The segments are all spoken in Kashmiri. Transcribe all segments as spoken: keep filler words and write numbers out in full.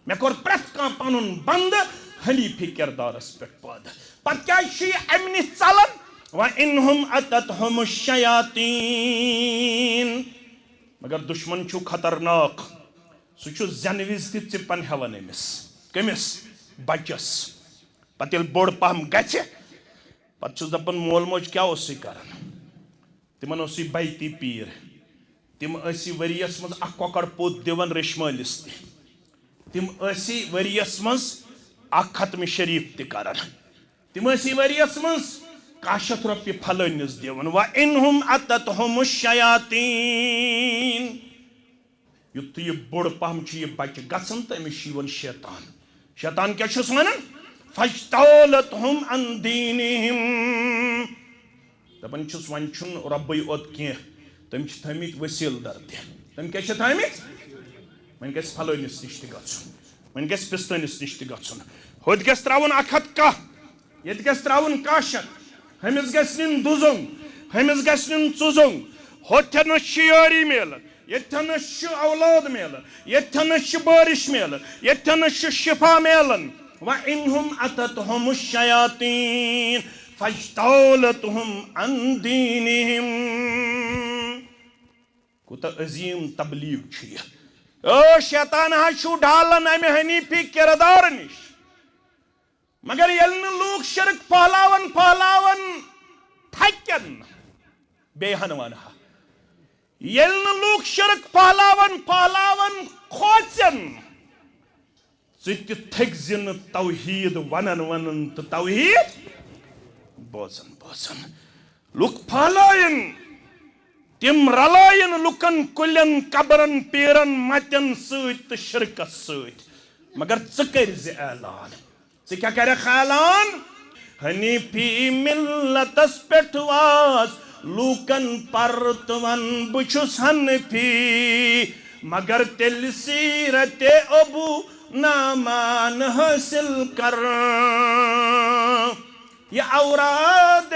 مےٚ کوٚر پرٛٮ۪تھ کانٛہہ پنُن بندٕ حنیفی کردارس پٮ۪ٹھ پٲدٕ۔ پتہٕ کیٛازِ چھُ یہِ امہِ نِش ژلان؟ وَإِنْ هُمْ أَتَتْهُمُ الشَّيَاطِينُ۔ مگر دُشمن چھُ خطرناک۔ سُہ چھُ زٮ۪نہٕ وِزِ تہِ ژِپن ہٮ۪وان أمِس۔ کٔمِس؟ بچس۔ پتہٕ ییٚلہِ بوٚڑ پہم گژھِ، پتہٕ چھُس دپان، مول موج کیٛاہ اوسُے کران؟ تِمن اوسُے بیتی پیٖر۔ تِم ٲسی ؤریس منٛز اکھ کۄکر پوٚت دِوان ریشمٲلِس تہِ۔ تِم ٲسی ؤریس منٛز اکھ ختم شریف تہِ کران۔ تِم ٲسی ؤریس منٛز کاہ شیٚتھ رۄپیہِ پھلٲنِس دِوان۔ وَإِنْ هُمْ أَتَتْهُمُ الشَّيَاطِينُ۔ یُتھُے یہِ بوٚڑ پہم چھُ یہِ بچہِ گژھان تہٕ أمِس چھُ یِوان شیطان۔ شیطان کیٛاہ چھُس ونان؟ فَاجْتَالَتْهُمْ عَنْ دِينِهِمْ۔ دپان چھُس، وۄنۍ چھُنہٕ رۄبٕے اوت کینٛہہ، تٔمۍ چھِ تھٲمٕتۍ وسیٖلہٕ در تہِ۔ تٔمۍ کیٛاہ چھِ تھٲمٕتۍ؟ وۄنۍ گژھِ پھلٲنِس نِش تہِ گژھُن، وۄنۍ گژھِ پِستٲنِس نِش تہِ گژھُن۔ ہوٚتہِ گژھِ ترٛاوُن اکھ ہتھ کاہ، ییٚتہِ گژھِ ترٛاوُن کاہ شیٚتھ۔ ہُمِس گژھِ نِنۍ دُزوٚنگ، ہُمِس گژھِ نِنۍ ژُزوٚنگ۔ ہوٚتھٮ۪نس چھِ یٲری میلان، ییٚتھٮ۪نس چھُ اولاد میلان، ییٚتھٮ۪نس چھِ بارش میلان، ییٚتھٮ۪نس چھُ شفا میلان۔ وَإِنْ هُمْ أَتَتْهُمُ الشَّيَاطِينُ فَاجْتَالَتْهُمْ عَنْ دِينِهِمْ۔ کوٗتاہ عظیٖم تبلیغ چھُ یہِ۔ او شیطان حظ چھُ ڈالان امہِ حنیفی کردار نِش۔ مگر ییٚلہِ نہٕ لوٗکھ شرک پھٔہلاون، پھٔہلاون تھکن، بیٚیہِ ہن ونہٕ ہا۔ ییٚلہِ نہٕ لوٗکھ شرک پھٔہلاون، پھٔہلاون کھوژن، ژٕ تہِ تھٔکۍ زِ نہٕ توحید ونن ونن تہٕ توحید بوزن بوزن۔ لوٗکھ پھٔہلٲین، تِم رلٲین لُکن کُلٮ۪ن، قبرن، پیرن، متٮ۪ن سۭتۍ تہٕ شرکس سۭتۍ۔ مگر ژٕ کٔرۍ زِ اعلان۔ ژٕ کیٛاہ کرکھ اعلان؟ حنیفی ملتس پٮ۪ٹھ واس لوٗکن پرتوَن، بہٕ چھُس حنفی، مگر تیٚلہِ سیرت ابو نعمان حٲصِل کر۔ یہِ اوراد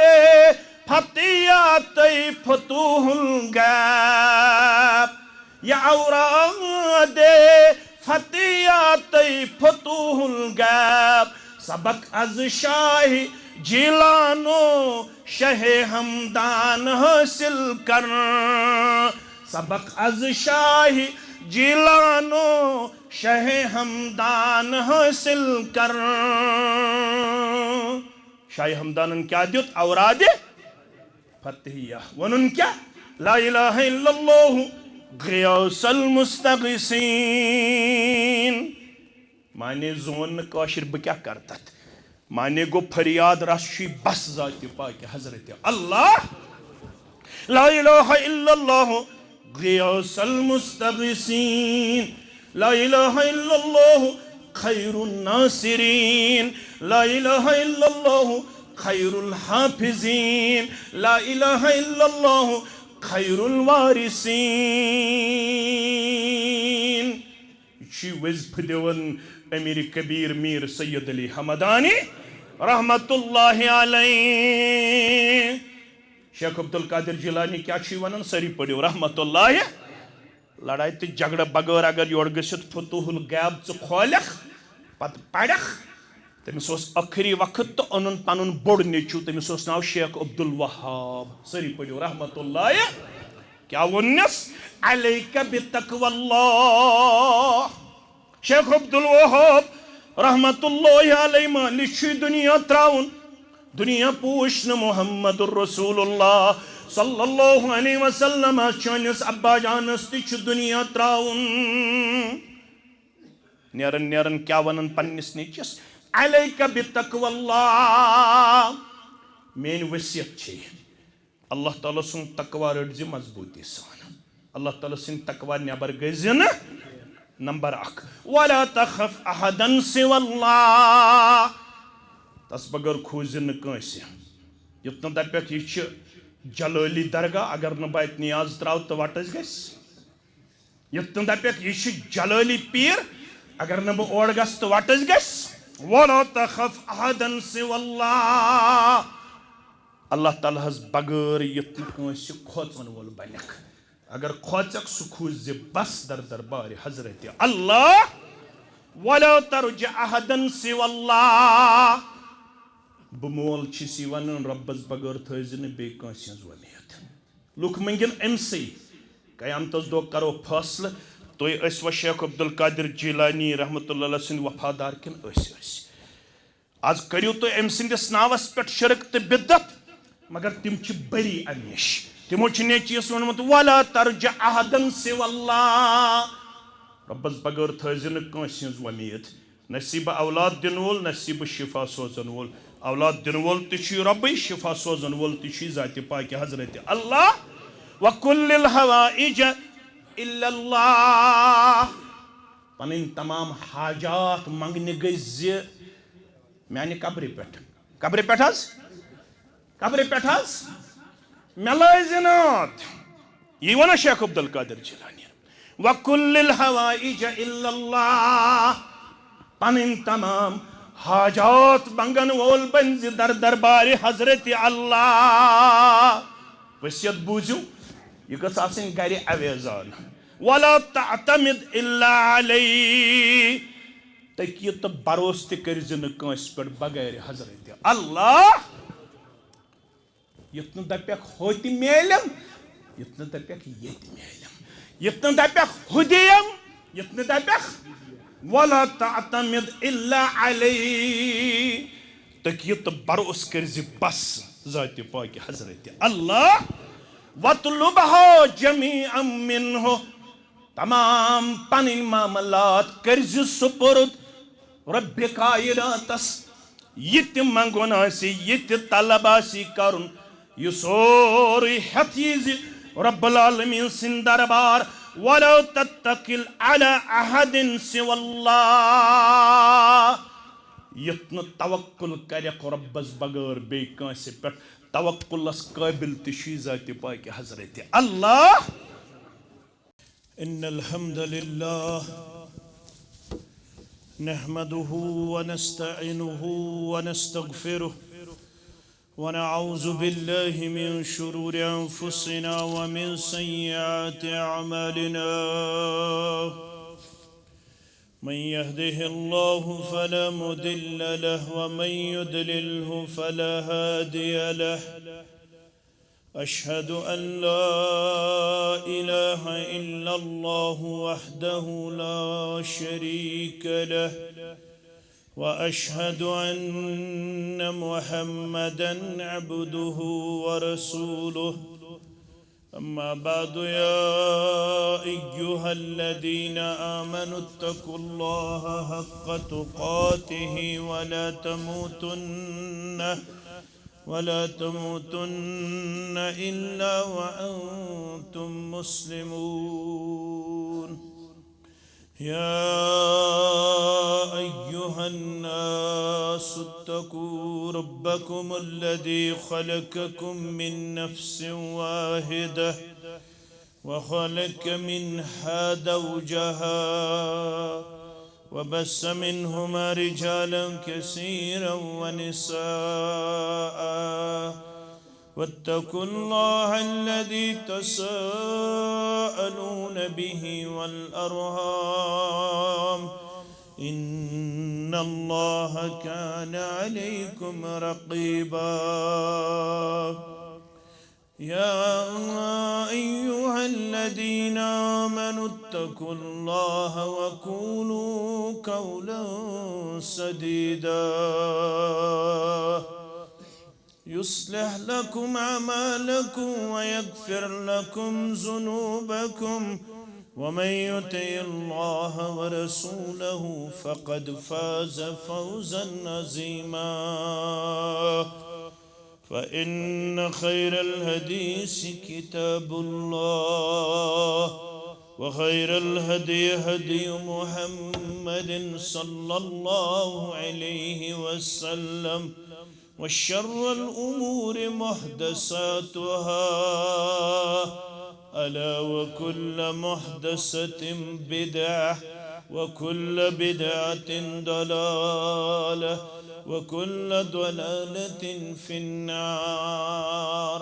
فتحیہ تہٕ فتوح الغیب، یہِ اوراد فتحیہ تہٕ فتوح الغیب، سبق از شاہ جیلانو شہ ہمدان حٲصِل کر۔ سبق از شاہ جیلانو شہ ہمدان حٲصِل کر۔ شاہ ہمدانن کیٛاہ دیُت؟ اوراد فتحیہ۔ وَنُن کیٛاہ؟ لا الہ الا اللہ غیاث المستغیثین۔ معنی زون نہٕ کٲشِر، بہٕ کیٛاہ کَرٕ تَتھ؟ معنی گوٚو فریاد رَس چھُے بَس ذاتِ پاکہِ حضرت اللہ۔ لا الہ الا اللہ غیاث المستغیثین، لا الہ الا اللہ خیر الناصرین، لا الہ الا اللہ خیر الحافظین، لا الہ الا اللہ خیر الوارثین۔ یہِ چھُ وظیفہٕ دِوان امیر کبیر میر سید علی ہمدانی رحمت اللہ علیہ۔ شیخ عبدالقادر جیلانی کیٛاہ چھُے ونان؟ سٲری پٔرِو رحمت اللہ۔ لڑایہِ تہٕ جھگڑٕ بغٲر اگر یورٕ گٔژھِتھ فتوح الغیب ژٕ کھولکھ، پتہٕ پرکھ، تٔمِس اوس ٲخری وقت تہٕ اوٚنُن پنُن بوٚڑ نیٚچو، تٔمِس اوس ناو شیخ عبدالوہاب۔ سٲری پٔرِو رحمت اللہ۔ کیٛاہ ووٚننس؟ علیک بتقوی اللہ۔ شیخ عبدالوہاب رحمت اللہ علیہ مٲلِس چھُے دُنیا ترٛاوُن۔ دُنیا پوٗچھ نہٕ محمد رسول اللہ صلی اللہ علیہ وسلم، چٲنِس ابا جانس تہِ چھُ دُنیا ترٛاوُن۔ نیران نیران کیٛاہ ونان پننِس نیٚچوِس؟ علیک بتقوی اللہ، میٲنۍ وصیت چھے، اللہ تعالیٰ سُنٛد تقوی رٔٹۍ زِ مضبوٗطی سان۔ اللہ تعالیٰ سٕنٛدِ تقوی نٮ۪بر گٔژھۍ زِ نہٕ۔ نمبر اکھ، ولا تخف احدا سوى اللہ، تس بغٲر کھوٗژ زِ نہٕ کٲنٛسہِ۔ یُتھ نہٕ دپکھ یہِ چھِ جلٲلی درگاہ، اگر نہٕ بہٕ اتہِ نیاز ترٛاوٕ تہٕ وٹٕس گژھِ۔ یُتھ نہٕ دپکھ یہِ چھِ جلٲلی پیٖر، اگر نہٕ بہٕ اورٕ گژھٕ تہٕ وٹٕس گژھِ۔ ولا تخف احدا سوى اللہ۔ اللہ تعالیٰ ہس بغٲر یُتھ نہٕ کٲنٛسہِ کھوژن وول بنکھ۔ اگر کھوژکھ، سُہ کھوژ زِ بس در دربارِ حضرت اللہ۔ ولا ترج احدا سوى الله۔ بہٕ مول چھُس یہِ ونان، رۄبس بغٲر تھٲوزِ نہٕ بیٚیہِ کٲنٛسہِ ہٕنٛز وۄمید۔ لُکھ منٛگن أمۍ سٕے۔ قیامتس دۄہ کرو فٲصلہٕ، تُہۍ ٲسوا شیخ عبدالقادر جیلانی رحمتہ اللہ علیہ سٕنٛدۍ وفادار کِنہٕ أسۍ ٲسۍ؟ از کٔرِو تُہۍ أمۍ سٕنٛدِس ناوس پٮ۪ٹھ شرک تہٕ بدعت، مگر تِم چھِ بری امہِ نِش۔ تِمو چھُ نیچوِس ووٚنمُت، "ولا ترج احدا سوى الله"، رۄبس بغٲر تھٲوزِ نہٕ کٲنٛسہِ ہٕنٛز وۄمید۔ نصیبہٕ اولاد دِنہٕ وول، نصیبہٕ شفا سوزن وول۔ اولاد دِنہٕ وول تہِ چھُے رۄبٕے، شفا سوزن وول تہِ چھُے ذاتِ پاکہِ حضرت اللہ۔ وقل للحوائج الا اللہ۔ پنٕنۍ تمام حاجات منگنہِ گٔژھۍ زِ میانہِ قبرِ پٮ۪ٹھ۔ قبرِ پٮ۪ٹھ حظ؟ قبرِ پٮ۪ٹھ حظ؟ مےٚ لٲزِ ناد۔ یی وَنان شیخ عبدالقادر جیلانی۔ وقل للحوائج الا اللہ۔ پنٕنۍ تمام حاجات منگن وول بن زِ در دربارِ حضرت اللہ۔ وصیت بوٗزِو، یہِ گٔژھ آسٕنۍ گرِ اویزان۔ ولا تعتمد الا علی۔ تُہۍ یہِ تہٕ بروسہٕ تہِ کٔرۍ زِ نہٕ کٲنٛسہِ پٮ۪ٹھ بغیر حضرت اللہ۔ یُتھ نہٕ دَپٮ۪کھ، "ہوٚتہِ میلٮ۪م"، یُتھ نہٕ دَپٮ۪کھ، "ییٚتہِ میلٮ۪م"، یُتھ نہٕ دَپٮ۪کھ، "ہُہ دِیَم"، یُتھ نہٕ دَپٮ۪کھ، "ولا تعتمد الا علی"۔ تُہۍ یہِ تہٕ بروسہٕ کٔرۍ زِ بس ذاتِ پاکہِ حضرت اللہ۔ وطلبها جميعا منه۔ تمام پنٕنۍ معاملات کٔرۍ زِ سپرد رۄبِ کائناتس۔ یہِ تہِ منگُن آسہِ، یہِ تہِ طلب آسہِ کرُن، یہِ سورُے ہٮ۪تھ یی زِ رب العالمین سٕنٛدِ دربار۔ ولا تتکل علی احد سوى اللہ۔ یُتھ نہٕ توکل کرٮ۪کھ رۄبس بغٲر بیٚیہِ کٲنٛسہِ پٮ۪ٹھ۔ توکلس قٲبل تہِ چھُے ذاتِ پاکہِ حضرت اللہ۔ إن الحمد لله نحمده ونستعينه ونستغفره، ونعوذ بالله من شرور أنفسنا ومن سيئات أعمالنا. من يهده الله فلا مضل له، ومن يضلله فلا هادي له. أشهد أن لا إله إلا الله وحده لا شريك له، وأشهد أن محمدا عبده ورسوله. أما بعد، يا أيها الذين آمنوا اتقوا الله حق تقاته ولا تموتن ولا تموتن إلا وأنتم مسلمون. يا أيها الناس اتقوا ربكم الذي خلقكم من نفس واحدة وخلق منها زوجها وبث منهما رجالا كثيرا ونساء، واتقوا الله الذي تساءلون به والأرحام، إن الله كان عليكم رقيبا. يا أيها الذين آمنوا اتقوا الله وقولوا قولا سديدا، يصلح لكم أعمالكم ويغفر لكم ذنوبكم، ومن يطع الله ورسوله فقد فاز فوزا عظيما. فإن خير الحديث كتاب الله، وخير الهدي هدي محمد صلى الله عليه وسلم، وشر الأمور محدثاتها، ألا وكل محدثة بدعة، وكل بدعة ضلالة، وكل ضلالة في النار.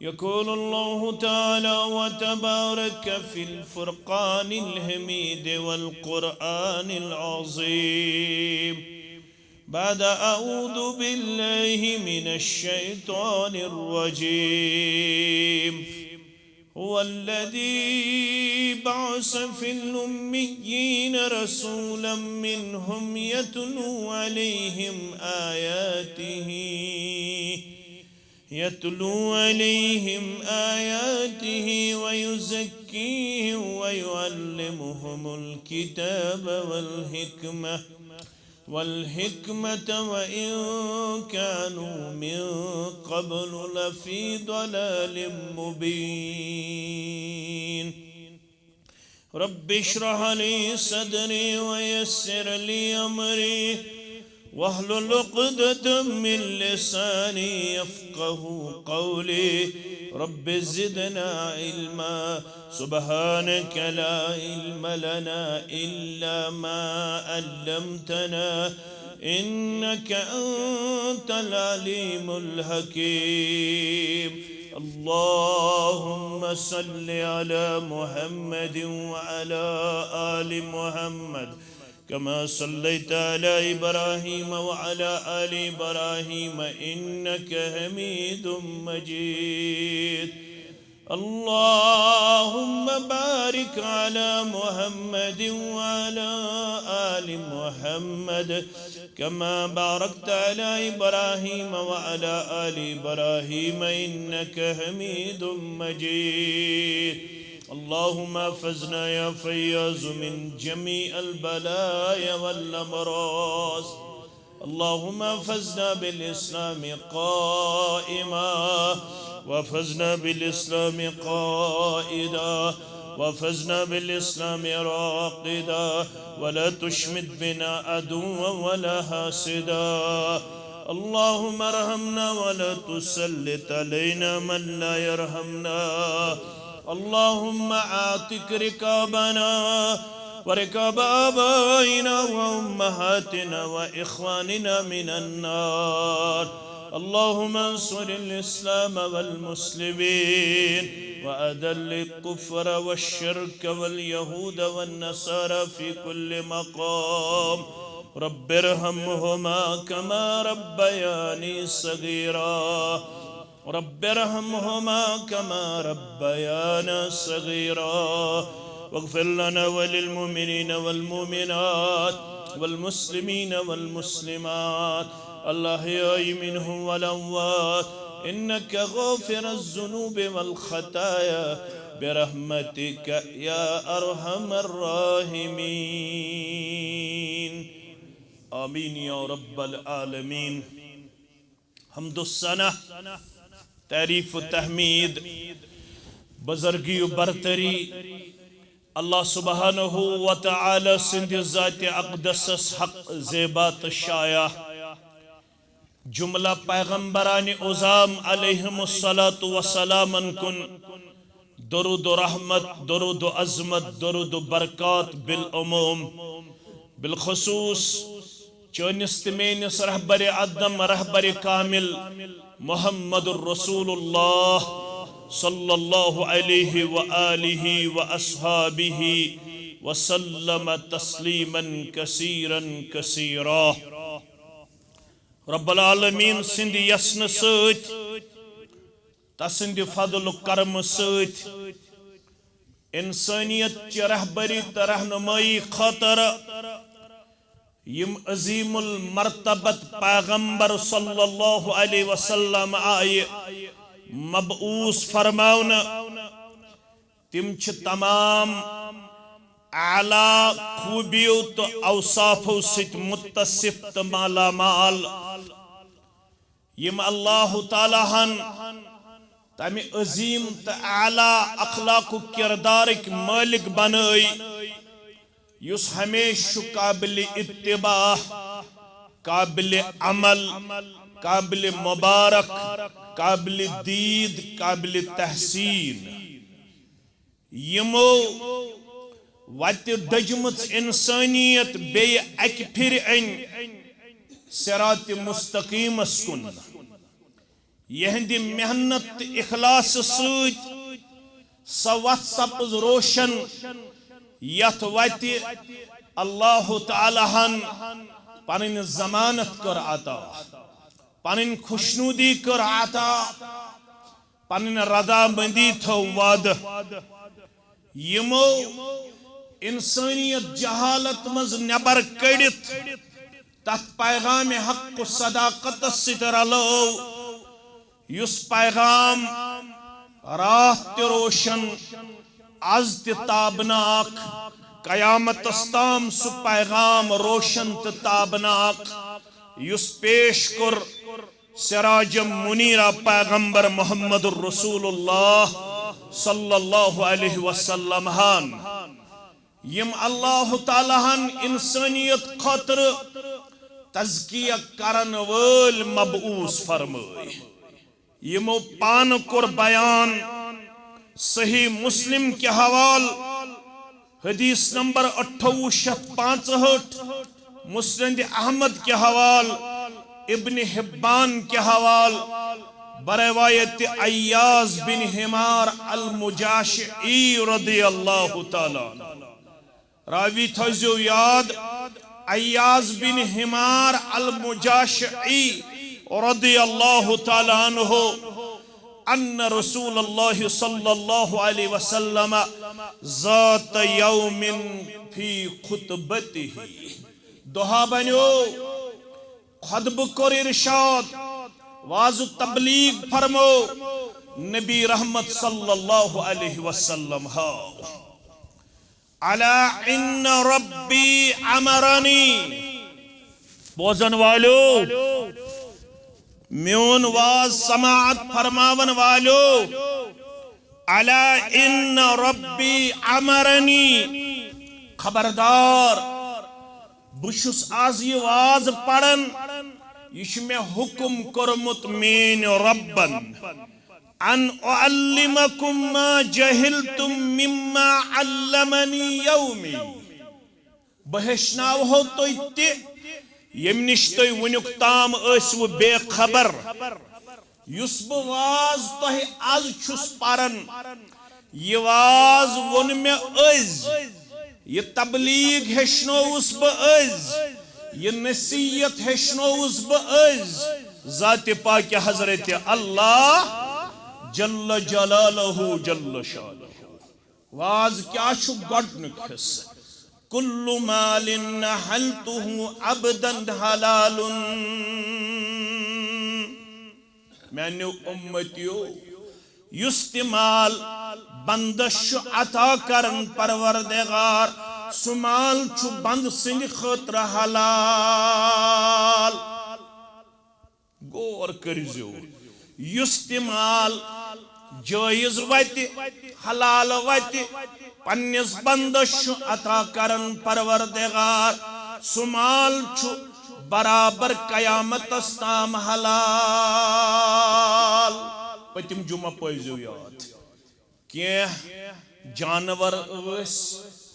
يقول الله تعالى وتبارك في الفرقان الحميد والقرآن العظيم بعد أعوذ بالله من الشيطان الرجيم. هو الذي بعث في الأميين رسولا منهم يتلو عليهم آياته يتلو عليهم آياته ويزكيهم ويعلمهم الكتاب والحكمة والحكمة وإن كانوا من قبل لفي ضلال مبين. رب اشرح لي صدري ويسر لي أمري واحلل عقدة من لساني يفقه قولي. رب زدنا علما. سبحانك لا علم لنا إلا ما علمتنا إنك أنت العليم الحكيم. اللهم صل على محمد وعلى آل محمد كما صليت على إبراهيم وعلى آل إبراهيم إنك حميد مجيد. اللهم بارك على محمد وعلى آل محمد كما باركت على إبراهيم وعلى آل إبراهيم إنك حميد مجيد. اللهم احفظنا يا فياض من جميع البلايا والأمراض. اللهم احفظنا بالإسلام قائما، واحفظنا بالإسلام قائدا، واحفظنا بالإسلام راقدا، ولا تشمت بنا عدوا ولا حاسدا. اللهم ارحمنا ولا تسلط علينا من لا يرحمنا. اللهم اعتق رقابنا ورقاب آبائنا وأمهاتنا وإخواننا من النار. اللهم انصر الإسلام والمسلمين وأذل الكفر والشرك واليهود والنصارى في كل مقام. رب ارحمهما كما ربياني صغيرا. رب ارحمهما كما ربيانا صغيرا. واغفر لنا وللمؤمنين والمؤمنات والمسلمين والمسلمات الأحياء منهم والأموات إنك غافر الذنوب والخطايا برحمتك يا أرحم الراحمين. آمين يا رب العالمين. حمد و ثنا، تعریف و تحمید، بزرگی و برتری، اللہ سبحانہ و تعالی سٕنٛدِ ذاتِ اقدسس حق زیبا تہٕ شایع۔ جملہ پیغمبرانِ عظام علیہم الصلاۃ والسلامن کُن درود و رحمت، درود و عظمت، درود و برکات بالعموم، بالخصوص چٲنِس تہٕ میٲنِس رہبرِ اعظم، رہبرِ کامل محمد رسول اللہ صلی اللہ علیہ و آلہ و اصحابہ وسلم تسلیما کثیرا کثیرا۔ رب العالمین سٕنٛدِ یژھنہٕ سۭتۍ، تسٕنٛدِ فضل و کرمہٕ سۭتۍ، انسانیت چہِ رہبری تہٕ رہنمائی خٲطرٕ یِم عظیم المرتبت پیغمبر صلی اللہ علیہ وسلم آیہِ مبعوث فرماونہٕ، تِم چھِ تمام اعلیٰ خوبیو تہٕ اوصافو سۭتۍ متصف تہٕ مالا مال۔ یِم اللہ تعالیٰ ہن تمہِ عظیم تہٕ اعلیٰ اخلاق و کردارٕکۍ مٲلِک بنٲے، یُس ہمیشہٕ چھُ قابلِ اتباع، قابلِ عمل، قابلِ مبارک، قابلِ دید، قابلِ تحسین۔ یِمو وتہِ ڈٔجمٕژ انسانیت بیٚیہِ اکہِ پھِرِ أنۍ صراط مستقیمس کُن۔ یہندِ محنت تہٕ اخلاص سۭتۍ سۄ وتھ سپٕز روشن، یتھ وتہِ اللہ تعالیٰ ہن پنٕنۍ ضمانت کٔر عطا، پنٕنۍ خوشنودی کٔر عطا، پنٕنۍ رضامندی تھٲو وعدٕ۔ یِمو انسٲنیت جہالت منٛز نٮ۪بر کٔڑِتھ تتھ پیغام حق و صداقتس سۭتۍ رلٲو، یُس پیغام راتھ تہِ روشن، از تہِ تابناک، قیامتس تام سُہ پیغام روشن تہٕ تابناک، یُس پیش کوٚر سراج منیرہ پیغمبر محمد رسول اللہ صلی اللہ علیہ وسلم ہن، یم اللہ تعالیٰ ہن انسانیت خٲطرٕ تزکیہ کرن وٲلۍ مبعوث فرمٲے۔ یمو پانہٕ کوٚر بیان صحیح مسلم کہِ حوالہٕ، حدیث نمبر اٹھووُہ شیٚتھ پانٛژہٲٹھ، مسند احمد کہِ حوالہٕ، ابن حبان کہِ حوالہٕ، بروایت عیاض بن حمار المجاشعی رضی اللہ تعالیٰ عنہ۔ راوی تھٲوزیو یاد، عیاض بن حمار المجاشعی رضی اللہ تعالیٰ عنہ، ان رسول اللہ صلی اللہ علیہ وسلم ذات یوم فی خطبتہ، دۄہا بنیو، خطبہٕ کوٚر ارشاد، واز و تبلیغ فرمو نبی رحمت صلی اللہ علیہ وسلم ہاو۔ الا ان ربی امرنی، بوزن والو، میون واز سماعت فرماون والو، الا ان ربی امرنی، خبردار، بہٕ چھُس از یہِ واز پران، یہِ چھُ مےٚ حکم کوٚرمُت میٲنۍ رۄبن، ان اعلمکم ما جہلتم مما علمنی یومی۔ بہٕ ہیٚچھناوہو تُہۍ تہِ، ییٚمہِ نِش تُہۍ وُنیُک تام ٲسوٕ بے خبر۔ یُس بہٕ واز تۄہہِ از چھُس پران، یہِ واز ووٚن مےٚ أزۍ، یہِ تبلیغ ہیٚچھنووُس بہٕ أزۍ، یہِ نصیحت ہیٚچھنووُس بہٕ أزۍ ذاتِ پاکِ حضرت اللہ جل جلالہ جل شانہ۔ واز کیٛاہ چھُ؟ گۄڈٕنیُک حصہٕ، کل مال نحلتہ عبدا حلال۔ میانیو امتیو، یُس تہِ مال بندس چھُ عطا کران پروردگار، سُہ مال چھُ بندٕ سٕنٛدِ خٲطرٕ حلال۔ غور کٔرزیو، یُس تہِ مال جٲیز وتہِ، حلال وتہِ، پننِس بندس چھُ عطا کران پروردگار، سُہ مال چھُ برابر قیامتس تام حلال۔ پٔتِم جمعہ پٲیزیو یاد، کینٛہہ جانور ٲسۍ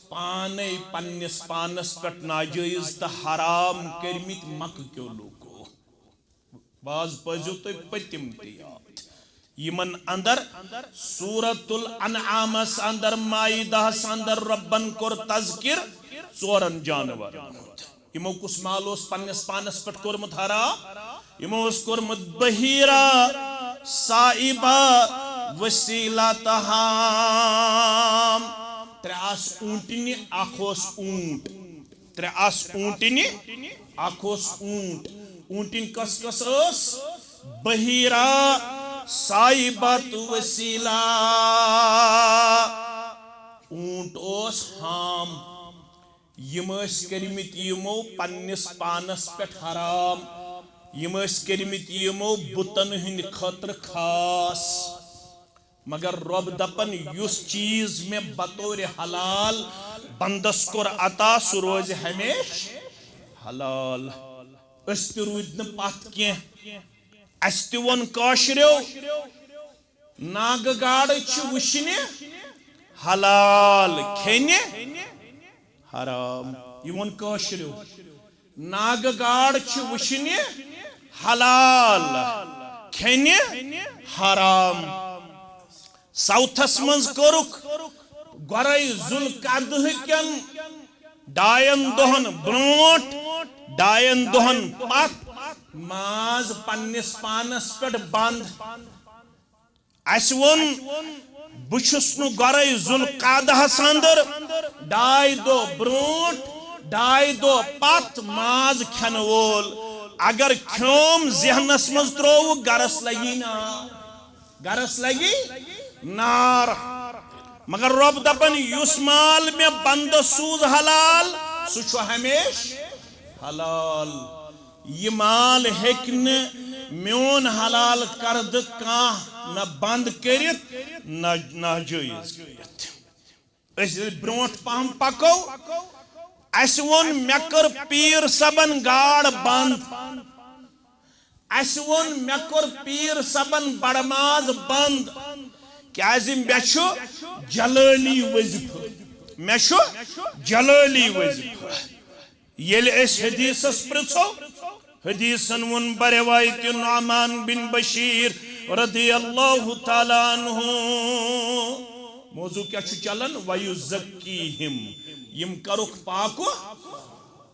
پانے پننِس پانس پٮ۪ٹھ ناجٲیز تہٕ حرام کٔرمٕتۍ مکہٕ کیو لوٗکو۔ باز پٔزیو تُہۍ پٔتِم تہِ یاد۔ یِمن اندر سورۃ الانعامس اندر، مائدہس اندر رۄبن کوٚر تذکر ژورن جانورن ہُنٛد۔ یِمو کُس مال اوس پننِس پانس پٮ۪ٹھ کوٚرمُت حرام؟ یِمو اوس کوٚرمُت بحیرہ، سائبہ، وسیلہ تہٕ حام۔ ترٛےٚ آسہٕ اوٗنٹنہِ، اکھ اوس اوٗنٹ۔ ترٛےٚ آسہٕ اوٗنٹنہِ، اکھ اوس اوٗنٹ۔ اوٗنٹِنۍ کس کس ٲس؟ بحیرہ، سائبہ تہٕ وسیلہ۔ اوٗنٹ اوس حام۔ یِم ٲسۍ کٔرمٕتۍ یِمو پننِس پانس پٮ۪ٹھ حرام۔ یِم ٲسۍ کٔرمٕتۍ یِمو بُتن ہٕنٛدِ خٲطرٕ خاص۔ مگر رۄب دپان، یُس چیز مےٚ بطور حلال بندس کوٚر عطا، سُہ روزِ ہمیشہِ حلال۔ أسۍ تہِ روٗدۍ نہٕ پتھ کینٛہہ۔ اسہِ تہِ ووٚن کٲشریو، ناگہٕ گاڈٕ چھِ وٕچھنہِ حلال، کھیٚنہِ حرام۔ یہِ ووٚن کٲشریو، ناگہٕ گاڈ چھِ وٕچھنہِ حلال، کھٮ۪نہِ حرام۔ ساؤتھس منٛز کٔرٕکھ گۄڈے ذوالقعدہ کٮ۪ن ڈاین دۄہن برونٹھ، ڈاین دۄہن پتھ ماز پننِس پانس پٮ۪ٹھ بند۔ اسہِ ووٚن، بہٕ چھُس نہٕ گۄڈے ذوالقعدہس اندر ڈاے دۄہ برونٹھ، ڈاے دۄہ پتھ ماز کھٮ۪نہٕ وول۔ اگر کھیوم، ذہنس منٛز ترووُکھ، گرس لگی نار، گرس لگی نار۔ مگر رۄب دپان، یُس مال مےٚ بندس سوٗز حلال، سُہ چھُ ہمیشہٕ حلال۔ یہِ مال ہیٚکہِ نہٕ میون حلال قرضہٕ کانٛہہ نہ بند کٔرِتھ، نہ ناجٲیز کٔرِتھ۔ أسۍ ییٚلہِ برونٛٹھ پہم پکو، اسہِ ووٚن، مےٚ کٔر پیٖر صٲبن گاڈ بند۔ اسہِ ووٚن، مےٚ کوٚر پیٖر صٲبن بڑٕ ماز بنٛد، کیازِ مےٚ چھُ جلٲلی وظیفہٕ، مےٚ چھُ جلٲلی وظیفہٕ۔ ییٚلہِ أسۍ حدیثس پرژھو، حدیثن ووٚن بروایت نعمان بن بشیر رضی اللہ تعالیٰ عنہ، موضوع کیٛاہ چھُ چلان؟ وَیُزَکِّیہِم، یِم کرُکھ پاکو۔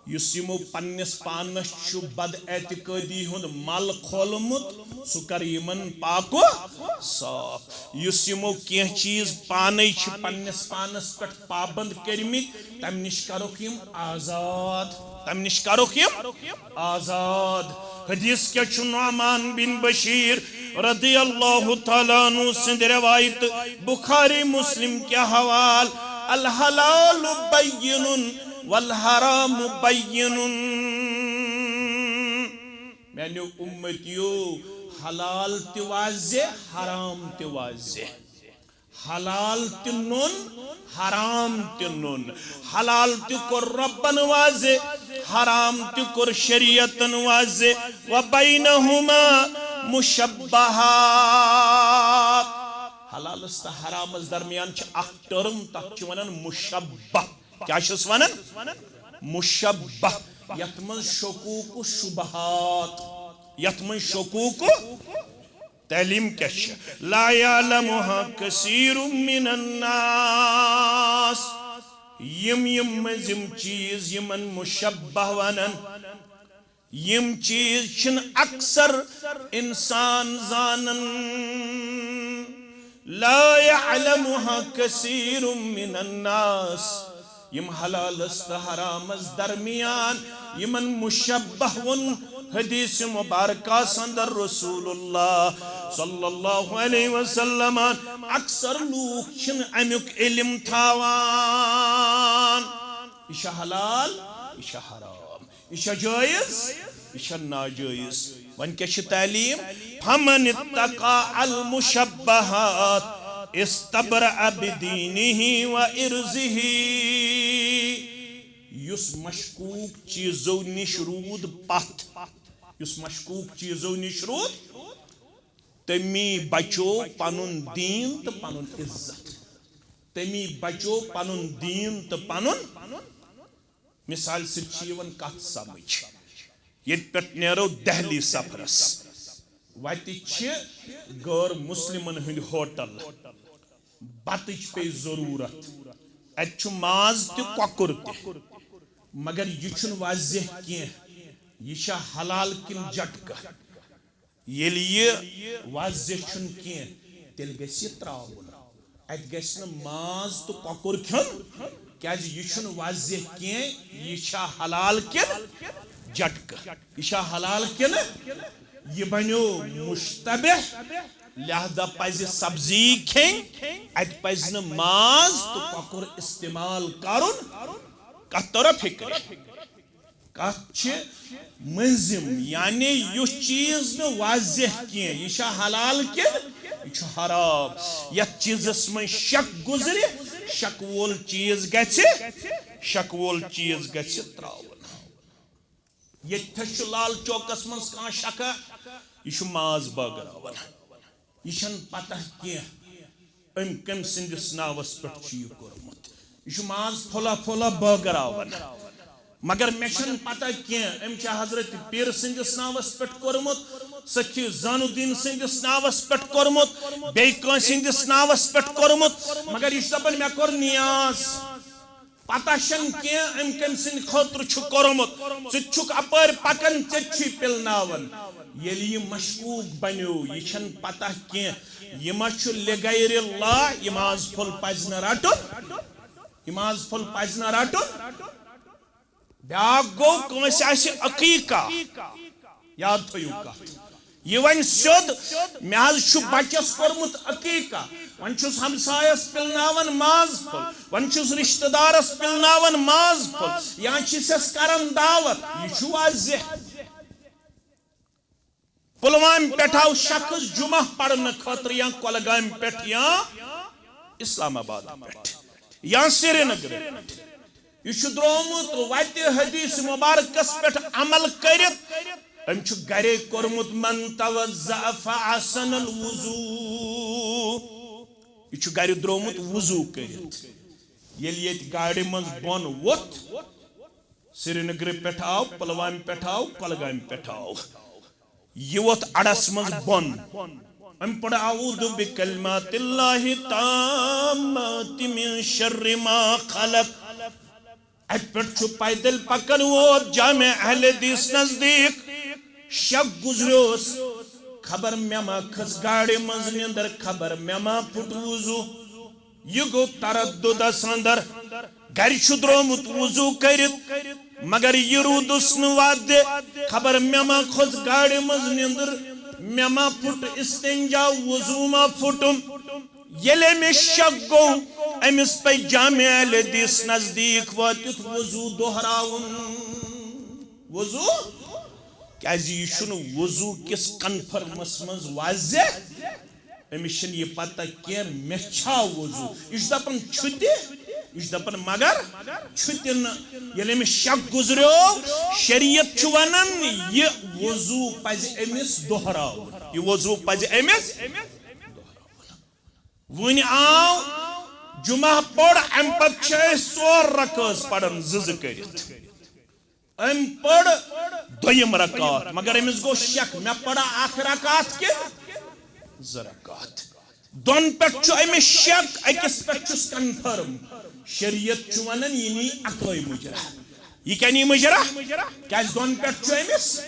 یُس یِمو پننِس پانس چھُ بد اعتقٲدی ہُنٛد مل کھولمُت، سُہ کر یِمن پاکو صاف۔ یُس یِمو کینٛہہ چیٖز پانے چھِ پننِس پانس پٮ۪ٹھ پابند کٔرمٕتۍ، تمہِ نِش کرُکھ یِم آزاد، تمہِ نِش کرُکھ یِم آزاد۔ حدیث کیٛاہ چھُ؟ نعمان بن بشیر رضی اللہ تعالیٰ عنہ سٕنٛدِ روایت، بخاری مسلم کیا حوال، الحلال بین والحرام بین۔ میانیو امتیو، حلال تہِ واضح، حرام تہِ واضح۔ حلال تہِ نوٚن، حرام تہِ نوٚن۔ حلال تہِ کوٚر رۄبن واضح، حرام تہِ کوٚر شریعتن واضح۔ وبینہما مشبہات۔ حلالس تہٕ حرامس درمیان چھِ اکھ ٹرم، تتھ چھِ ونان مشبہ۔ کیٛاہ چھِس ونان؟ مشبہ۔ یتھ منٛز شکوک و شبہات، یتھ منٛز شکوک و تعلیٖم کیٛاہ چھِ؟ لا یعلمها کثیر من الناس۔ یِم، یِم مٔنٛزِم چیٖز یِمن مشبہ ونان، یِم چیٖز چھِنہٕ اکثر انسان زانان۔ لا یعلمها کثیر من الناس۔ یِم حلالس تہٕ حرامس درمیان یِمن مشبہ ووٚن حدیث مبارکس اندر رسول اللہ صلی اللہ علیہ وسلم، اکثر لوٗکھ چھِنہٕ امیُک علم تھاوان۔ یہِ چھا حلال؟ یہِ چھا حرام؟ یہِ چھا جٲیز؟ یہِ چھا ناجٲیز؟ وۄنۍ کیٛاہ چھِ تعلیٖم؟ فمن اتقى المشبهات استبرأ بدينه وعرضه۔ یُس مشکوک چیٖزو نِش روٗد پتھ، یُس مشکوک چیٖزو نِش روٗد، تٔمی بچو پنُن دیٖن تہٕ پنُن عزت۔ تٔمی بچو پنُن دیٖن تہٕ پنُن۔ مثال سۭتۍ چھِ یِوان کتھ سمجھ۔ ییٚتہِ پٮ۪ٹھ نیرو دہلی سفرس، وتہِ چھِ غٲر مسلمن ہٕنٛدۍ ہوٹل، بتٕچ پیٚیہِ ضروٗرت، اتہِ چھُ ماز تہِ کۄکُر تہِ، مگر یہِ چھُنہٕ واضح کینٛہہ، یہِ چھا حلال کِنہٕ جٹکہٕ۔ ییٚلہِ یہِ واضح چھُنہٕ کینٛہہ، تیٚلہِ گژھِ یہِ ترٛاوُن۔ اتہِ گژھِ نہٕ ماز تہٕ کۄکُر کھیوٚن، کیازِ یہِ چھُنہٕ واضح کینٛہہ، یہِ چھا حلال کِنہٕ جٹکہٕ، یہِ چھا حلال کِنہٕ۔ یہِ بنیو مشتبہ، لہذا پزِ سبزی کھیٚنۍ، اتہِ پزِ نہٕ ماز تہٕ کۄکُر استعمال کرُن۔ کتھ توٚرا فکرِ؟ کتھ چھِ مٔنٛزِم، یعنی یُس چیٖز نہٕ واضح کینٛہہ، یہِ چھا حلال کِنہٕ یہِ چھُ حرام؟ یتھ چیٖزس منٛز شک گُزرِ، شک وول چیٖز گژھِ، شک وول چیٖز گژھِ ترٛاوُن۔ ییٚتہِ تھَس چھُ لال چوکس منٛز کانٛہہ شکا، یہِ چھُ ماز بٲگراوان۔ یہِ چھَنہٕ پتہ کینٛہہ أمۍ کٔمۍ سٕنٛدِس ناوَس پٮ۪ٹھ چھُ یہِ کوٚرمُت۔ یہِ چھُ ماز پھوٚلہ پھوٚلہ بٲگراوان۔ مگر مےٚ چھَنہٕ پتہ کینٛہہ، أمۍ چھا حضرت پیٖر سٕنٛدِس ناوَس پٮ۪ٹھ کوٚرمُت، سخی زین الدین سٕنٛدِس ناوَس پٮ۪ٹھ کوٚرمُت، بیٚیہِ کٲنٛسہِ ہٕنٛدِس ناوَس پٮ۪ٹھ کوٚرمُت، مگر یہِ چھُ دَپان، مےٚ کوٚر نیاز۔ پتہ چھَنہٕ کینٛہہ، أمۍ کٔمۍ سٕنٛدِ خٲطرٕ چھُ کوٚرمُت۔ ژٕ تہِ چھُکھ اَپٲرۍ پَکان، ژےٚ تہِ چھُے پِلناوان۔ ییٚلہِ یہِ مشکوک بنیو، یہِ چھَنہٕ پتہ کینٛہہ، یہِ ما چھُ لغیر اللہ، یہِ ماز پھوٚل پَزِ نہٕ رَٹُن، یہِ ماز پھوٚل پَزِ نہٕ رَٹُن۔ بیٛاکھ گوٚو، کٲنٛسہِ آسہِ عقیٖقہ، یاد تھٲیِو کَتھ۔ یہِ وَنہِ سیوٚد، مےٚ حظ چھُ بَچَس کوٚرمُت عقیٖقہ، وۄنۍ چھُس ہمسایَس پِلناوان ماز پھوٚل، وۄنۍ چھُس رِشتہٕ دارَس پِلناوان ماز پھوٚل، یا چھِسَس کَران دعوت۔ یہِ چھُ واضح۔ پُلوامہِ پٮ۪ٹھ آو شخص جمعہ پرنہٕ خٲطرٕ یا کۄلگامہِ پٮ۪ٹھ یا اسلام آباد پٮ۪ٹھ یا سرینگرٕ پٮ۪ٹھ۔ یہِ چھُ درٛامُت وتہِ حدیث مبارکس پٮ۪ٹھ عمل کٔرِتھ۔ أمۍ چھُ گرے کوٚرمُت، من توضأ فأحسن الوضوء۔ یہِ چھُ گرِ درٛامُت وضوٗ کٔرِتھ۔ ییٚلہِ ییٚتہِ گاڑِ منٛز بۄن ووٚتھ، سرینگرٕ پٮ۪ٹھ آو، پُلوامہِ پٮ۪ٹھ آو، کۄلگامہِ پٮ۪ٹھ آو، یہِ ووٚتھ اَڈَس منٛز بۄن۔ أمۍ پوٚر، اعوذ بکلمات اللہ التامات من شر ما خلق۔ اَتہِ پٮ۪ٹھ چھُ پیدل پکان ووت جامع اہل حدیث نزدیٖک۔ شک گُزریوس، خبر مےٚ ما کھٔژ گاڑِ منٛز نِندٕر، خبر مےٚ ما پھُٹ وضوٗ۔ یہِ گوٚو تردُدس اندر۔ گرِ چھُ درٛامُت وضوٗ کٔرِتھ، مگر یہِ روٗدُس نہٕ وعدٕ۔ خبر مےٚ ما کھٔژ گاڑِ منٛز نِندٕر، مےٚ ما پھُٹ استنجا، وضوٗ ما پھُٹُم۔ ییٚلہِ أمِس شک گوٚو، أمِس پے جامع اہل حدیث نزدیٖک وٲتِتھ وضوٗ دۄہراوُن۔ وضوٗ؟ کیازِ یہِ چھُنہٕ وضوٗ کِس کنفرمس منٛز واضح۔ أمِس چھَنہٕ یہِ پتہ کینٛہہ مےٚ چھا وضوٗ۔ یہِ چھُ دَپان چھُ تہِ، یہِ چھُ دَپان مگر چھُ تہِ نہٕ۔ ییٚلہِ أمِس شک گُزریو، شریعت چھُ وَنان یہِ وضوٗ پَزِ أمِس دۄہراوُن۔ یہِ وضوٗ پَزِ أمِس دۄہراوُن۔ وٕنہِ آو جمعہ پوٚر، اَمہِ پتہٕ چھِ أسۍ ژور رکٲژ پَران زٕ زٕ کٔرِتھ۔ أمۍ پٔر دوٚیِم رکعت، مگر أمِس گوٚو شک، مےٚ پٔرا اکھ رکعت کِنہٕ زٕ رکعت؟ دۄن پٮ۪ٹھ چھُ أمِس شک، أکِس پٮ۪ٹھ چھُس کنفرم۔ شریعت چھُ ونان یہِ نی اکٲے مُجرا۔ یہِ کیٛاہ نی مُجرا؟ کیٛازِ دۄن پٮ۪ٹھ چھُ أمِس؟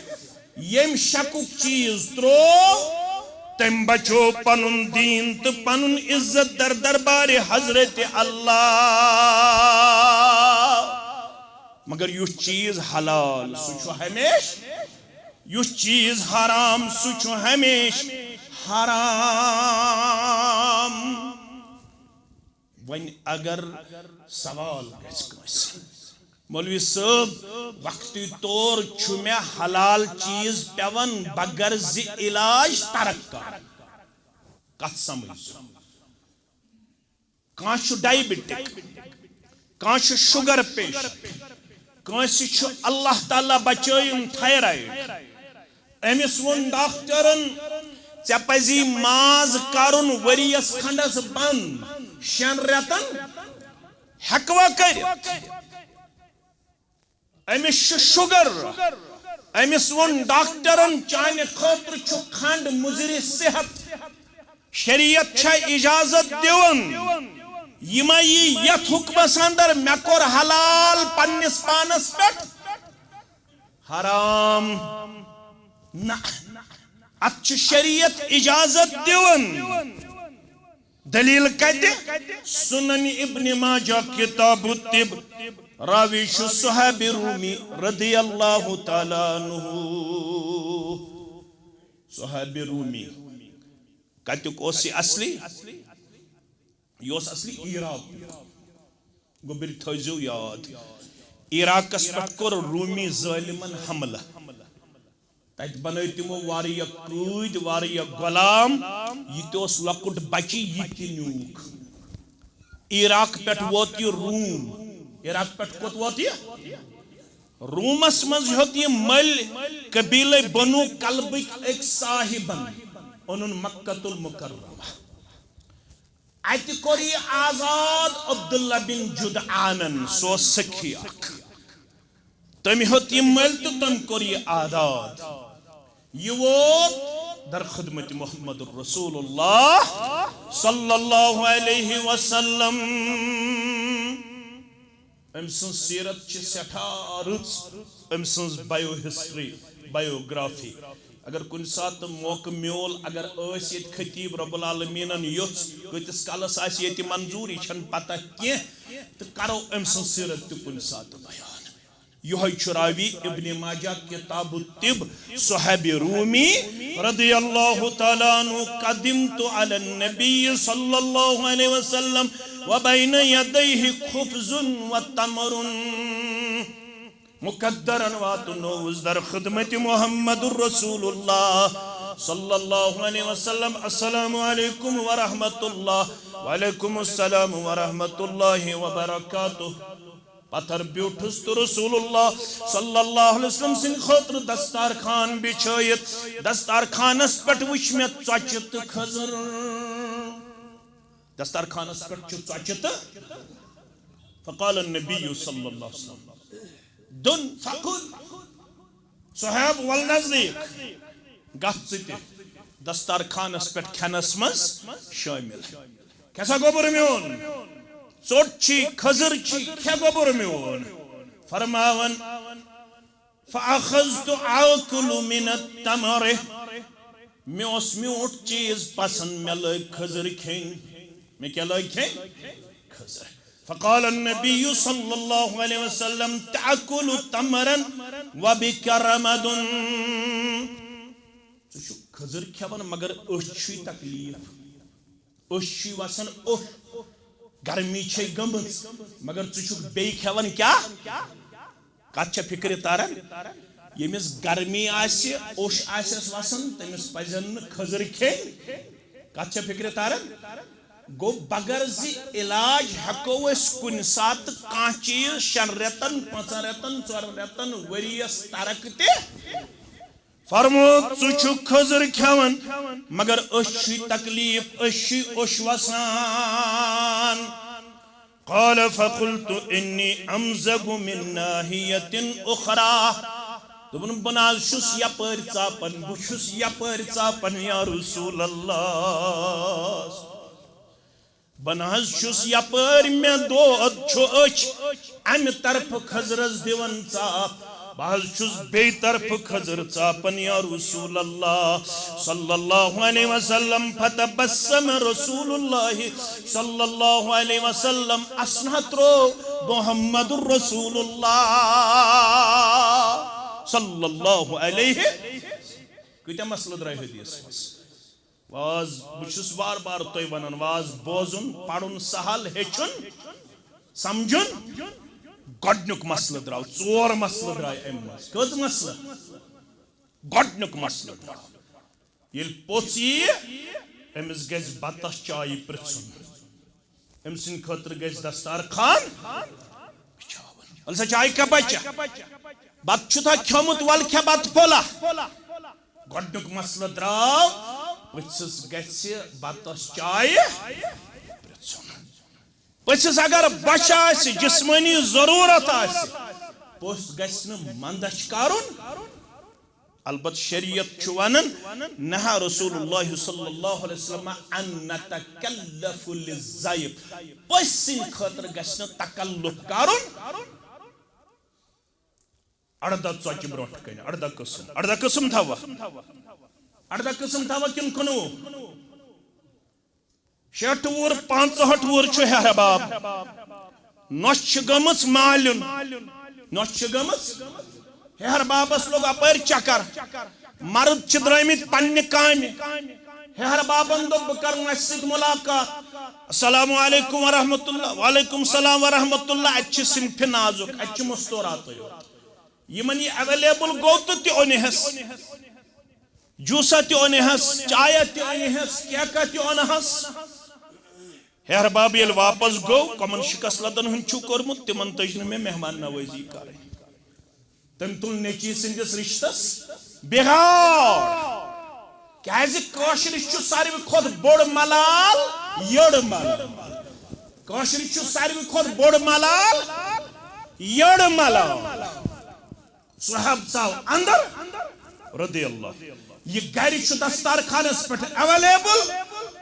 ییٚمۍ شکُک چیٖز ترٛوو، تٔمۍ بچو پنُن دیٖن تہٕ پنُن عزت در دربارِ حضرت اللہ۔ مگر یُس چیٖز حلال، سُہ چھُ ہمیشہِ، یُس چیٖز حرام، سُہ چھُ ہمیشہِ حرام۔ وۄنۍ اگر سوال گژھِ کٲنٛسہِ، مولوی صٲب، وقتی طور چھُ مےٚ حلال چیٖز پٮ۪وان بغرضِ علاج ترک کرُن، کتھ سمجھ؟ کانٛہہ چھُ ڈائبٹک، کانٛہہ چھُ شوگر پیشنٹ، کٲنٛسہِ چھُ اللہ تعالیٰ بچٲیِن تھایرایڈ۔ أمِس ووٚن ڈاکٹرن، "ژےٚ پزی ماز کرُن ؤریَس کھنڈس بند، شٮ۪ن رٮ۪تن ہٮ۪کوا کٔرِتھ؟" أمِس چھُ شوگر۔ أمِس ووٚن ڈاکٹرن، "چانہِ خٲطرٕ چھُ کھنڈ مُضرِ صحت۔ شریعت چھےٚ اجازت دِوان۔ یہِ ما یی یتھ حُکمس اندر، مےٚ کوٚر حلال پننِس پانس پٮ۪ٹھ حرام؟ نہ، اتھ چھِ شریعت اجازت دِوان۔" دلیل کتہِ؟ سنن ابن ماجہ، کتاب الطب، راوی چھُ صحابی رومی رضی اللہ تعالیٰ عنہ۔ صحابی رومی کتیُک اوس یہِ اصلی؟ یہِ اوس اصلی عراق۔ گوٚبرۍ تھٲیزیو یاد، عراقس پٮ۪ٹھ کوٚر رومی ظٲلمن حملہٕ۔ تتہِ بنٲے تِمو واریاہ قۭدۍ، واریاہ غلام۔ یہِ تہِ اوس لۄکُٹ بچہِ، یہِ تہِ نیوٗکھ۔ عراق پٮ۪ٹھ ووت یہِ روم۔ عراق پٮ۪ٹھ کوٚت ووت یہِ؟ رومس منٛز ہیوٚت یہِ مٔلۍ قبیلے بنو کلبٕکۍ أکۍ صاحبن۔ اوٚنُن مکۃ المکرمہ۔ اتہِ کوٚر یہِ آزاد عبداللہ بن جدعانن، سُہ اوس سخی اکھ۔ تٔمۍ ہیوٚت یہِ مٔلۍ تہٕ تٔمۍ کوٚر یہِ آزاد۔ یہِ ووت در خدمت محمد رسول اللہ صلی اللہ علیہ وسلم۔ أمۍ سٕنٛز سیرت چھِ سٮ۪ٹھاہ رٕژ، أمۍ سٕنٛز بایو ہسٹری، بایوگرافی۔ اگر کُنہِ ساتہٕ موقعہٕ میول، اگر ٲسۍ ییٚتہِ خطیب رب العالمیٖنَن یوٚژھ، کۭتِس کالَس آسہِ ییٚتہِ منظوٗر، یہِ چھَنہٕ پتہ کینٛہہ، تہٕ کرو أمۍ سٕنٛز سیرت تہِ کُنہِ ساتہٕ بیان۔ یِہوٚے چھُ راوی ابن ماجہ کتاب الطب، صہیب رومی رضی اللہ تعالیٰ عنہ، قدمت علی النبی صلی اللہ علیہ وسلم وبین یدیہ خبز و تمر۔ مقدرن واتنووُس در خدمت محمد رسول اللہ صلی اللہ علیہ وسلم۔ السلام علیکم ورحمۃ اللہ۔ وعلیکم السلام ورحمۃ اللہ وبرکاتہ۔ پتھر بیوٗٹھُس تہٕ رسول اللہ صلی اللہ علیہ وسلم سٕنٛدِ خٲطرٕ دستارخان بِچھٲیِتھ۔ دستارخانس پٮ۪ٹھ وٕچھ مےٚ ژۄچہِ تہٕ کھٔزٕر۔ دستارخانس پٮ۪ٹھ چھِ ژۄچہِ تہٕ فقال النبی صلی اللہ علیہ وسلم، دُن فکل۔ صہیب، ول نزدیٖک، گژھ ژٕ تہِ دستارخانس پٮ۪ٹھ کھٮ۪نس منٛز شٲمِل۔ کھےٚ سا گوٚبُر میون، ژوٚٹ چھی، کھٔزٕر چھی، کھےٚ گوٚبُر میون۔ فرماوان، فأخذت آكل من التمر۔ مےٚ اوس میوٗٹھ چیٖز پسنٛد، مےٚ لٲگۍ کھٔزٕر کھیٚنۍ۔ مےٚ کیٛاہ لٲگۍ کھیٚنۍ؟ کھٔزٕر۔ فقال النبي صلى الله عليه وسلم، تأكل تمرا وبك رمد۔ ژٕ چھُکھ کھٔزٕر کھٮ۪وان، مگر أچھ چھُے تکلیٖف۔ أچھ چھُے وسان اوٚش، گرمی چھے گٔمٕژ، مگر ژٕ چھُکھ بیٚیہِ کھٮ۪وان کیٛاہ؟ کتھ چھےٚ فکرِ تران؟ ییٚمِس گرمی آسہِ، اوٚش آسٮ۪س وسان، تٔمِس پزن نہٕ کھٔزٕر کھیٚنۍ۔ کتھ چھےٚ فکرِ تران؟ گوٚو، بغٲر زِ علاج ہٮ۪کو أسۍ کُنہِ ساتہٕ کانٛہہ چیٖز شٮ۪ن رٮ۪تن، پانٛژن رٮ۪تن، ژورن رٮ۪تن، ؤریَس ترک تہِ۔ فرموو، ژٕ چھُکھ کھٔزٕر کھٮ۪وان، مگر أچھ چھُے تکلیٖف، أچھ چھُے اوٚش وسان۔ قال فقلت إني أمزغ من ناحية أخرى۔ دوٚپُن، بہٕ نہ حظ چھُس یپٲرۍ ژاپان، بہٕ چھُس یپٲرۍ ژاپان، یا رسول اللہ۔ بہٕ نہ حظ چھُس یپٲرۍ، مےٚ دود چھُ أچھ، امہِ طرفہٕ کھٔزرس دِوان ژاپ۔ بہٕ حظ چھُس بیٚیہِ طرفہٕ کھٔزٕر ژاپان، یا رسول اللہ صلی اللہ علیہ وسلم۔ فتبسم رسول اللہ صلی اللہ علیہ وسلم، اسنہ ترٛوو محمد رسول اللہ صلی اللہ علیہ۔ کۭتیاہ مسلہٕ درٛاے حدیث منٛز؟ واز، بہٕ چھُس بار بار تۄہہِ ونان، واز بوزُن، پرُن سہل، ہیٚچھُن، سمجھُن۔ گۄڈٕنیُک مسلہٕ درٛاو، ژور مسلہٕ درٛاے امہِ منٛز۔ کٔژ مسلہٕ؟ گۄڈٕنیُک مسلہٕ درٛاو۔ ییٚلہِ پوٚژھ یِیہِ، أمِس گژھِ بتس چایہِ پرٛژھُن۔ أمۍ سٕنٛدِ خٲطرٕ گژھِ دستارخان بِچھاوُن۔ وَلہٕ سا چایہِ کپا چےٚ؟ بتہٕ چھُتھا کھیوٚمُت؟ وَلہٕ کھےٚ بتہٕ پھوٚلہ۔ گۄڈٕنیُک مسلہٕ درٛاو، پٔژھِس گژھِ بتس چایہِ پرٛژھُن۔ پٔژھِس اگر بۄچھِ آسہِ، جسمٲنی ضروٗرت آسہِ، پوٚژھ گژھِ نہٕ مندچھ کرُن۔ البتہ شریعت چھُ ونان، نہا رسول اللہ صلی اللہ علیہ وسلم ان نتکلف للضیف، پٔژھۍ سٕنٛدِ خٲطرٕ گژھِ نہٕ تکلف کرُن۔ اردہ ژۄچہِ برونٛٹھ کنہِ، اردہ قٕسم، اردہ قٕسم تھاوا؟ اردہ قٕسم تھاوا کِنہٕ کُنوُہ؟ شیٹھ وُہُر، پانٛژہٲٹھ وُہُر چھُ ہیہر باب۔ نۄش چھِ گٔمٕژ مالیُن۔ نۄش چھِ گٔمٕژ۔ ہیہر بابس لوٚگ اپٲرۍ چکر۔ مرد چھِ درٛٲمٕتۍ پننہِ کامہِ۔ ہیہر بابن دوٚپ، بہٕ کرٕ نۄشہِ سۭتۍ ملاقات۔ السلام علیکم ورحمۃ اللہ۔ وعلیکم السلام ورحمۃ اللہ۔ اتہِ چھِ صنفِ نازُک، اتہِ چھِ مستوراتٕے یوت۔ یِمن یہِ اویلیبل گوٚو تہٕ تہِ اوٚنہس۔ جوسا تہِ اونہس، چایا تہِ اونہس، کیکا تہِ اونہس۔ ہیہر باب ییٚلہِ واپس گوٚو، کمن شکست لدن ہُنٛد چھُ کوٚرمُت، تِمن تٔج نہٕ مےٚ مہمان نوٲزی کرٕنۍ۔ تٔمۍ تُل نیٚچی سٕنٛدِس رشتس بگاڑ۔ کیازِ کٲشرِس چھُ ساروی کھۄتہٕ بوٚڑ ملال یٔڑ ملال۔ کٲشرِس چھُ ساروی کھۄتہٕ بوٚڑ ملال یٔڑ ملال۔ صاحب ژاو اندر رضی اللہ، یہِ گرِ چھُ دستارخانس پٮ۪ٹھ اویلیبل،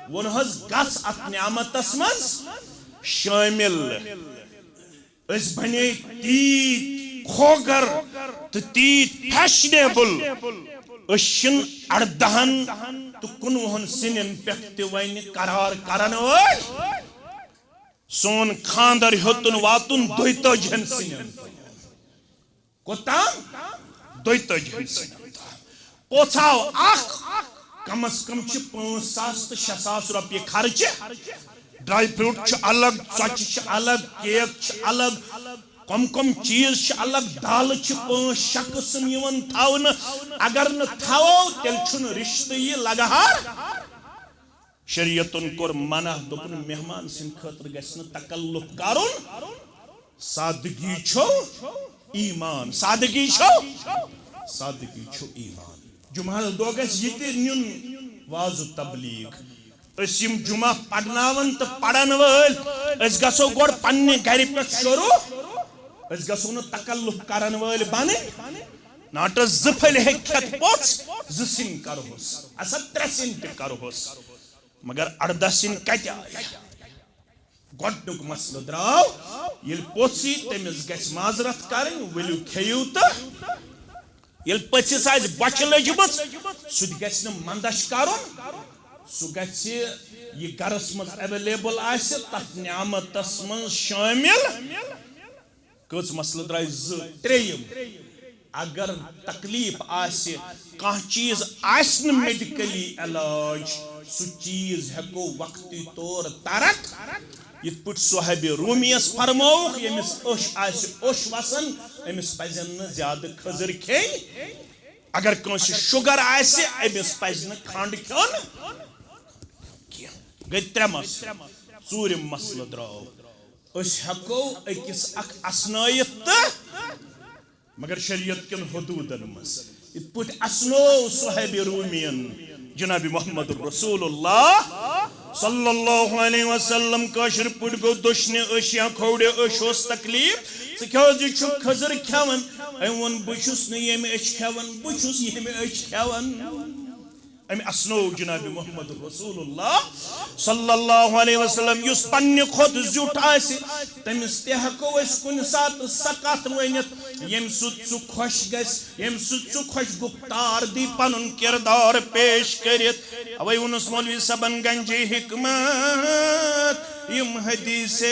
ووٚن حظ، گژھ اتھ نعمتس منٛز شٲمِل۔ أسۍ بنے تیٖتۍ کھوگر تہٕ تیٖتۍ فیشنیبل، أسۍ چھِنہٕ اردہن تہٕ کُنوُہن سِنٮ۪ن پٮ۪ٹھ تہِ وۄنۍ قرار کرن وٲلۍ۔ سون خاندر ہیوٚتُن واتُن دۄیتٲجِہن سِنٮ۪ن۔ کوٚتام؟ دۄیتٲجِہن سِنٮ۪ن تام۔ پوٚژھ آو اکھ، کم از کم چھِ پانٛژھ ساس تہٕ شےٚ ساس رۄپیہِ خرچہِ۔ ڈرائی فروٹ چھُ الگ، ژۄچہِ چھِ الگ، کیک چھِ الگ، کم کم چیز چھِ الگ، دالہٕ چھِ پانٛژھ شےٚ قٕسم یِوان تھاونہٕ۔ اگر نہٕ تھاوو، تیٚلہِ چھُنہٕ رِشتہٕ یہِ لگہار۔ شریعتن کوٚر منع، دوٚپُن، مہمان سٕنٛدِ خٲطرٕ گژھِ نہٕ تکلف کرُن۔ سادگی چھو ایمان، سادگی چھو، سادگی چھو ایمان۔ جمعہ دۄہ گژھِ یہِ تہِ نیُن واز و تبلیغ۔ أسۍ یِم جمعہ پرناون تہٕ پرن وٲلۍ، أسۍ گژھو گۄڈٕ پننہِ گرِ پٮ۪ٹھ شروع۔ أسۍ گژھو نہٕ تکلف کرن وٲلۍ بنٕنۍ۔ ناٹس زٕ پھٔلۍ ہیٚکہِ کھٮ۪تھ پوٚژھ، زٕ سِنۍ کرہوس، اسا ترٛےٚ سِنۍ تہِ کرہوس۔ مگر اردہ سِنۍ کتہِ آیہِ؟ گۄڈنیُک مسلہٕ درٛاو، ییٚلہِ پوٚژھ یی، تٔمِس گژھِ معذرت کرٕنۍ، ؤلِو کھیٚیِو تہٕ۔ ییٚلہِ پٔژھِس آسہِ بۄچھِ لٔجمٕژ، سُہ تہِ گژھِ نہٕ مندچھ کرُن، سُہ گژھِ، یہِ گرس منٛز اویلیبل آسہِ، تتھ نعمتس منٛز شٲمِل۔ کٔژ مسلہٕ درٛاے؟ زٕ۔ ترٛیٚیِم، اگر تکلیف آسہِ، کانٛہہ چیز آسہِ نہٕ میڈیکلی علاج، سُہ چیز ہیٚکو وقتی طور ترک، یِتھ پٲٹھۍ صاحب رومیس فرمووُکھ، ییٚمِس اوٚش آسہِ، اوٚش وسان، أمِس پزن نہٕ زیادٕ کھٔزٕر کھیٚنۍ۔ اگر کٲنٛسہِ شُگر آسہِ، أمِس پزِ نہٕ کھنٛڈ کھیوٚن کینٛہہ۔ گٔے ترٛےٚ مسلہٕ۔ ژوٗرِم مسلہٕ درٛاو، أسۍ ہٮ۪کو أکِس اکھ اسنٲیِتھ تہٕ، مگر شریعت کٮ۪ن حدوٗدن منٛز۔ یِتھ پٲٹھۍ اسنوو صاحب رومین جناب محمد رسول اللہ صلی اللہ علیہ وسلم، کٲشِر پٲٹھۍ گوٚو، دٔچھنہِ أچھ یا کھوورِ أچھ اوس تکلیف، ژٕ کیٛازِ چھُکھ کھٔزٕر کھٮ۪وان؟ أمۍ ووٚن، بہٕ چھُس نہٕ ییٚمہِ أچھ کھٮ۪وان، بہٕ چھُس ییٚمہِ أچھ کھٮ۪وان۔ أمۍ اسنوو جناب محمد رسول اللہ صلی اللہ علیہ وسلم، یُس پننہِ کھۄتہٕ زیُٹھ آسہِ، تٔمِس تہِ ہٮ۪کو أسۍ کُنہِ ساتہٕ سۄ کتھ ؤنِتھ، ییٚمہِ سۭتۍ سُہ خۄش گژھِ، ییٚمہِ سۭتۍ سُہ خۄش گُفتار دی پنُن کردار پیش کٔرِتھ۔ اوے ووٚنُس مولوی صٲبن گنجہِ حکمت، یِم حدیث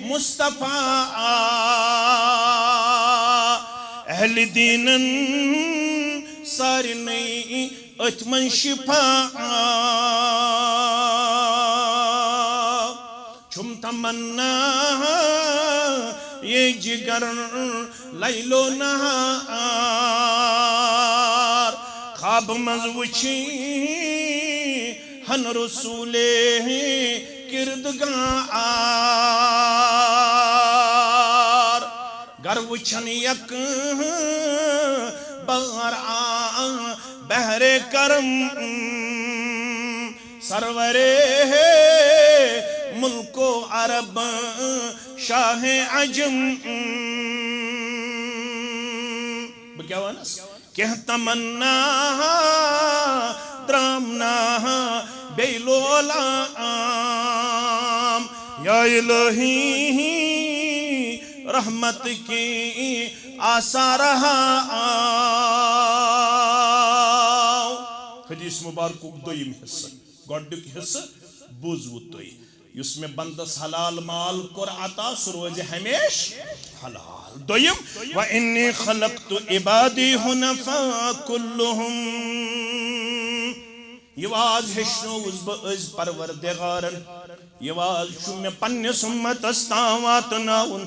مصطفیٰ اہل دیٖنن سارنٕے أتھۍ منٛز شفا۔ چھُم تمنا یہ جگر لیلو نہار، خواب منٛز وٕچھی ہن رسولے کردگار۔ گر وٕچھن یک بار آ بحر کرم، سرور ملک و عرب شاہ عجم۔ بہٕ کیٛاہ وَنس؟ کینٛہہ تمنا درامنا بیٚیہِ لولام، یا الہی رحمت کی آثار ہاو۔ حدیث مبارکُک دوٚیِم حصہٕ، گۄڈٕنیُک حصہٕ بوٗزوٕ تُہۍ۔ یُس مےٚ بندس حلال مال کوٚر عطا، سُہ روزِ ہمیشہِ حلال۔ دوٚیِم، وَإِنِّي خَلَقْتُ عِبَادِي حُنَفَاءَ كُلَّهُمْ۔ یہِ واز ہیٚچھنووُس بہٕ أزۍ پروردگارن۔ یہِ واز چھُ مےٚ پننِس اُمتس تام واتناوُن۔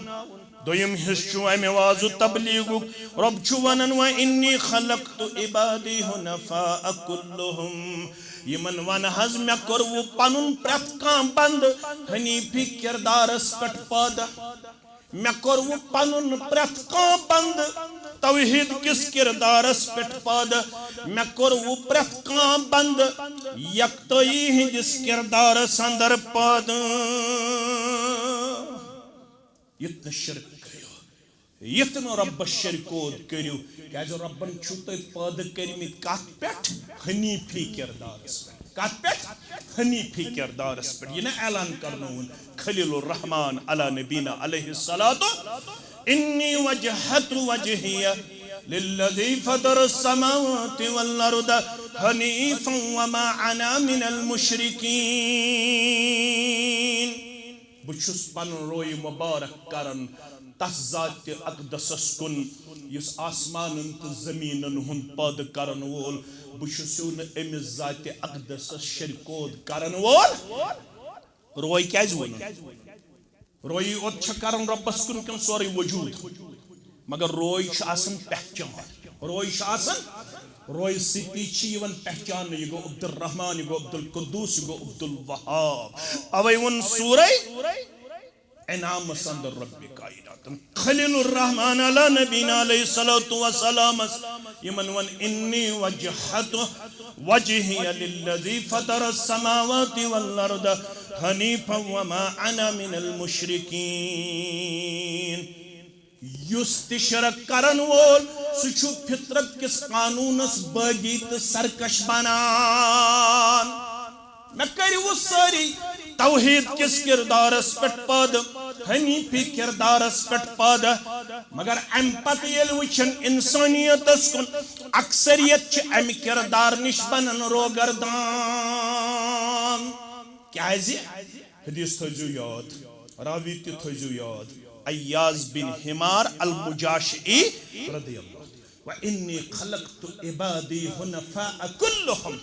دوٚیِم حصہٕ چھُ اَمہِ وازُ تبلیغُک۔ رۄب چھُ وَنان، وَإِنِّي خَلَقْتُ عِبَادِي حُنَفَاءَ كُلَّهُمْ۔ یِمن وَن حظ، مےٚ کوٚروٕ پنُن پرٛٮ۪تھ کانٛہہ بندٕ حنیفی کردارس پٮ۪ٹھ پٲدٕ۔ مےٚ کوٚروٕ پنُن پرٛٮ۪تھ کانٛہہ بندٕ توحید کِس کردارس پٮ۪ٹھ پٲدٕ۔ مےٚ کوٚروٕ پرٛٮ۪تھ کانٛہہ بندٕ یکتٲیی ہٕنٛدِس کردارس اندر پٲدٕ۔ یُتھ نہٕ شرک گٔیو۔ یتھ نہٕ رۄبس شرکود کٔرِو، کیازِ رۄبن چھُو تُہۍ پٲدٕ کٔرمٕتۍ کتھ پٮ۪ٹھ؟ حنیفی کردارس پٮ۪ٹھ۔ کتھ پٮ۪ٹھ؟ حنیفی کردارس پٮ۪ٹھ۔ یہِ نہ اعلان کرنووُن خلیل الرحمان علی نبینا علیہ الصلوۃ، انی وجہت وجہی للذی فطر السماوات والارض حنیفا وما انا من المشرکین۔ بہٕ چھُس پنُن روے مبارک کران تس ذاتِ اقدسس کُن، یُس آسمانن تہٕ زمیٖنن ہُنٛد پٲدٕ کرن وول۔ بہٕ چھُسو نہٕ أمِس ذاتِ اقدسس شرکود کرن وول۔ روے کیازِ ووٚنُن؟ رویی اوت چھا کران رۄبس کُن کِنہٕ سورُے وجود؟ مگر روے چھُ آسان پہچان۔ روے چھُ آسان، روے سۭتی چھِ یِوان پہچاننہٕ۔ یہِ گوٚو عبدالرحمان، یہِ گوٚو عبدالقدوس، یہِ گوٚو عبدالوہاب۔ اوے ووٚن سورہ انعامس اندر رب کائنات، خلیل الرحمان علی نبینا علیہ الصلوۃ والسلام، یِمن ووٚن، انی وجہت وجہی للذی فطر السماوات والارض حنیفا وما انا من المشرکین۔ یُس تہِ شرک کرن وول، سُہ چھُ فطرت کِس قانونس بٲغی تہٕ سرکش بنان۔ مےٚ کٔرِو سٲری توحید کِس کردارس پٮ۪ٹھ پٲدٕ، حنیفی کردارس پٮ۪ٹھ پٲدٕ۔ مگر امہِ پتہٕ ییٚلہِ وٕچھن انسانیتس کُن، اکثریت چھِ امہِ کردار نِش بنان روگردان۔ کیازِ؟ حدیث تھٲیزیو یاد، راوی تہِ تھٲیزیو یاد، عیاض بن حمار المجاشعی رضی اللہ عنہ۔ وَإِنِّي خَلَقْتُ عِبَادِي حُنَفَاءَ كُلَّهُمْ۔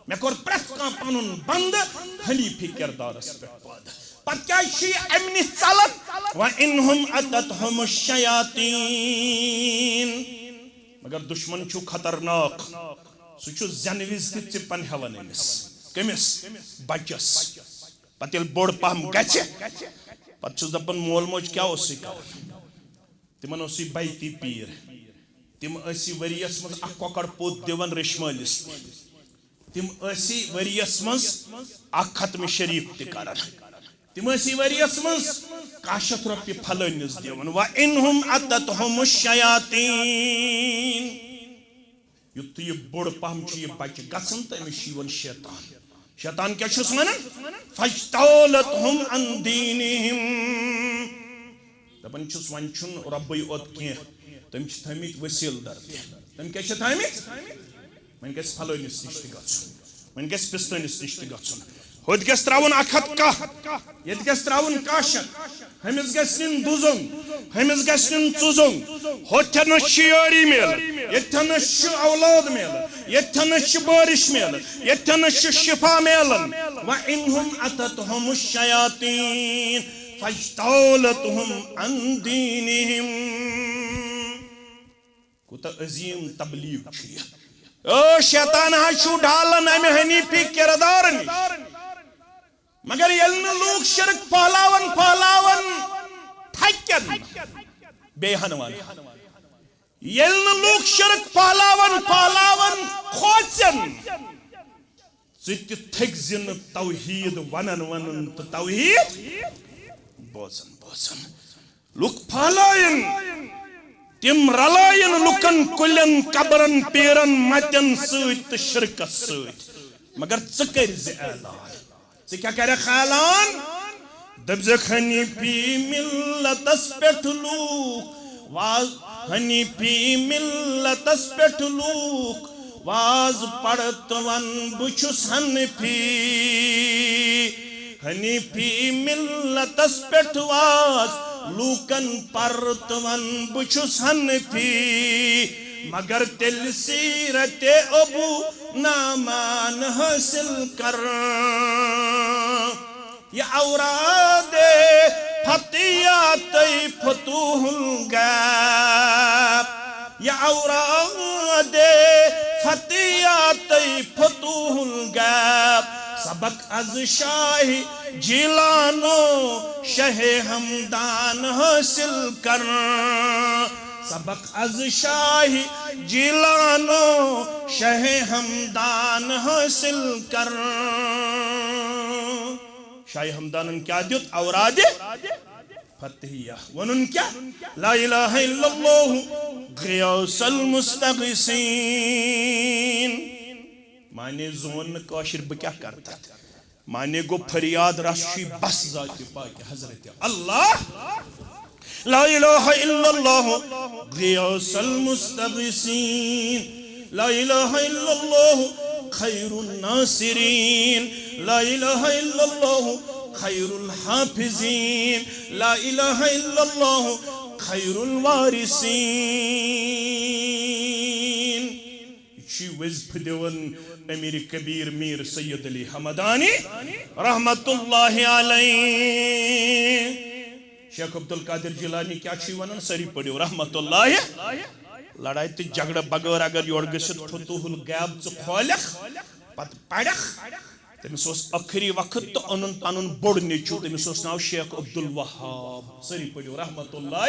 مےٚ کوٚر پرٛٮ۪تھ کانٛہہ پنُن بندٕ حنیفی کردارس پٮ۪ٹھ پٲدٕ۔ پتہٕ کیٛازِ چھُ یہِ امہِ نِش ژلان؟ وَإِنْ هُمْ أَتَتْهُمُ الشَّيَاطِينُ۔ مگر دشمن چھُ خطرناک، سُہ چھُ زینہٕ وِزِ تہِ ژِپن ہٮ۪وان أمِس۔ کٔمِس؟ بچس۔ پتہٕ ییٚلہِ بوٚڑ پہم گژھِ، پتہٕ چھُس دپان، مول موج کیٛاہ اوس یہِ کران؟ تِمن اوس یہِ بیتی پیٖر۔ تِم ٲسۍ یہِ ؤریَس منٛز اکھ کۄکر پوٚت دِوان ریٚشمٲلِس تہِ۔ تِم ٲسۍ یہِ ؤریَس منٛز اکھ ختم شریف تہِ کران۔ تِم ٲسۍ یہِ ؤریَس منٛز کاہ شیٚتھ رۄپیہِ پھلٲنِس دِوان۔ وَإِنْ هُمْ أَتَتْهُمُ الشَّيَاطِينُ۔ یُتھُے یہِ بوٚڑ پہم چھُ یہِ بچہِ گژھان تہٕ أمِس چھُ یِوان شیطان۔ شیطان کیٛاہ چھُس ونان؟ فَاجْتَالَتْهُمْ عَنْ دِينِهِمْ۔ دپان چھُس، وۄنۍ چھُنہٕ رۄبٕے اوت کینٛہہ، تٔمۍ چھِ تھٲمٕتۍ وسیٖلہٕ در تہِ۔ تٔمۍ کیٛاہ چھِ تھٲمٕتۍ؟ وۄنۍ گژھِ پھلٲنِس نِش تہِ گژھُن، وۄنۍ گژھِ پِستٲنِس نِش تہِ گژھُن، ہُتہِ گژھِ ترٛاوُن اکھ ہتھ کاہ، ییٚتہِ گژھِ ترٛاوُن کاہ شیٚتھ، ہُمِس گژھِ نِنۍ دُزوٚنگ، ہُمِس گژھِ نِنۍ ژُزوٚنگ، ہوٚتھٮ۪نس چھِ یٲری میلان، ییٚتھٮ۪نس چھِ اولاد میلان، ییٚتھٮ۪نس چھِ بٲرِش میلان، ییٚتھٮ۪نس چھِ شفا میلان۔ وَإِنْ هُمْ أَتَتْهُمُ الشَّيَاطِينُ فَاجْتَالَتْهُمْ عَنْ دِينِهِمْ۔ کوٗتاہ عظیٖم تبلیغ چھُ یہِ۔ او شیطان حظ چھُ ڈالان امہِ حنیفی کردار نِش۔ مگر ییٚلہِ نہٕ لوٗکھ شرک پھہلاون، پھہلاون تھکن، بیٚیہِ ہن ونہٕ۔ ییٚلہِ نہٕ لوٗکھ شرک پھہلاون، پھہلاون کھوژن، ژٕ تہِ تھٔکۍ زِ نہٕ توحید ونن ونن تہٕ توحید بوزن بوزن۔ لُکھ پھہلٲیِن، تِم رلٲیِن لُکن، کُلٮ۪ن، قبرن، پیرن، متٮ۪ن سۭتۍ تہٕ شرکس سۭتۍ۔ مگر ژٕ کٔرۍ زِ اعلان۔ ژٕ کیٛاہ کرکھ اعلان؟ دٔپزٮ۪کھ، حنیفی ملتس پٮ۪ٹھ لوٗکھ واز، حنیفی ملتس پٮ۪ٹھ لوٗکھ واز پرتوَن، بہٕ چھُس حنفی۔ حنیفی ملتس پٮ۪ٹھ واز لوٗکن پرتوَن، بہٕ چھُس حنفی۔ مگر تیٚلہِ سیرت ابو نعمان حٲصِل کر۔ یہِ اورادِ فتحیاتَے فتوح الغیب۔ یہِ اورادِ فتحیاتَے فتوح الغیب۔ سبق از شاہ جیلانو شاہ ہمدان حٲصِل کر۔ سبق از شاہ جیلانو شاہ ہمدان حٲصِل کر۔ شاہ ہمدانن کیٛاہ دیُت؟ اورادِ فتحیہ۔ وَنُن کیا؟ لا الہ الا اللہ غیاث المستغیثین۔ معنی زون نہٕ کٲشِر، بہٕ کیٛاہ کَرٕ تَتھ؟ معنی گوٚو فریاد رس چھُے بس ذاتِ پاکِ حضرت اللہ۔ لا الہ الا اللہ غیاث المستغیثین۔ لا الہ الا اللہ خیر الناصرین۔ لا الہ الا اللہ خیر الحافظین۔ لا الہ الا اللہ خیر الوارثین۔ یہِ چھُ وظیفہٕ دِوان امیر کبیر میر سید علی حمدانی رحمت اللہ علیہ۔ شیخ عبدالقادر جیلانی کیا چھُ ونان؟ سٲری پٔرِو رحمت اللہ۔ لڑاے تہٕ جھگڑٕ بغٲر اگر یورٕ گٔژھِتھ فتوح الغیب ژٕ کھولکھ، پتہٕ پرکھ، تٔمِس اوس ٲخری وقت تہٕ اوٚنُن پنُن بوٚڑ نیٚچوٗ، تٔمِس اوس ناو شیخ عبدالوہاب۔ سٲری پٔرِو رحمت اللہ۔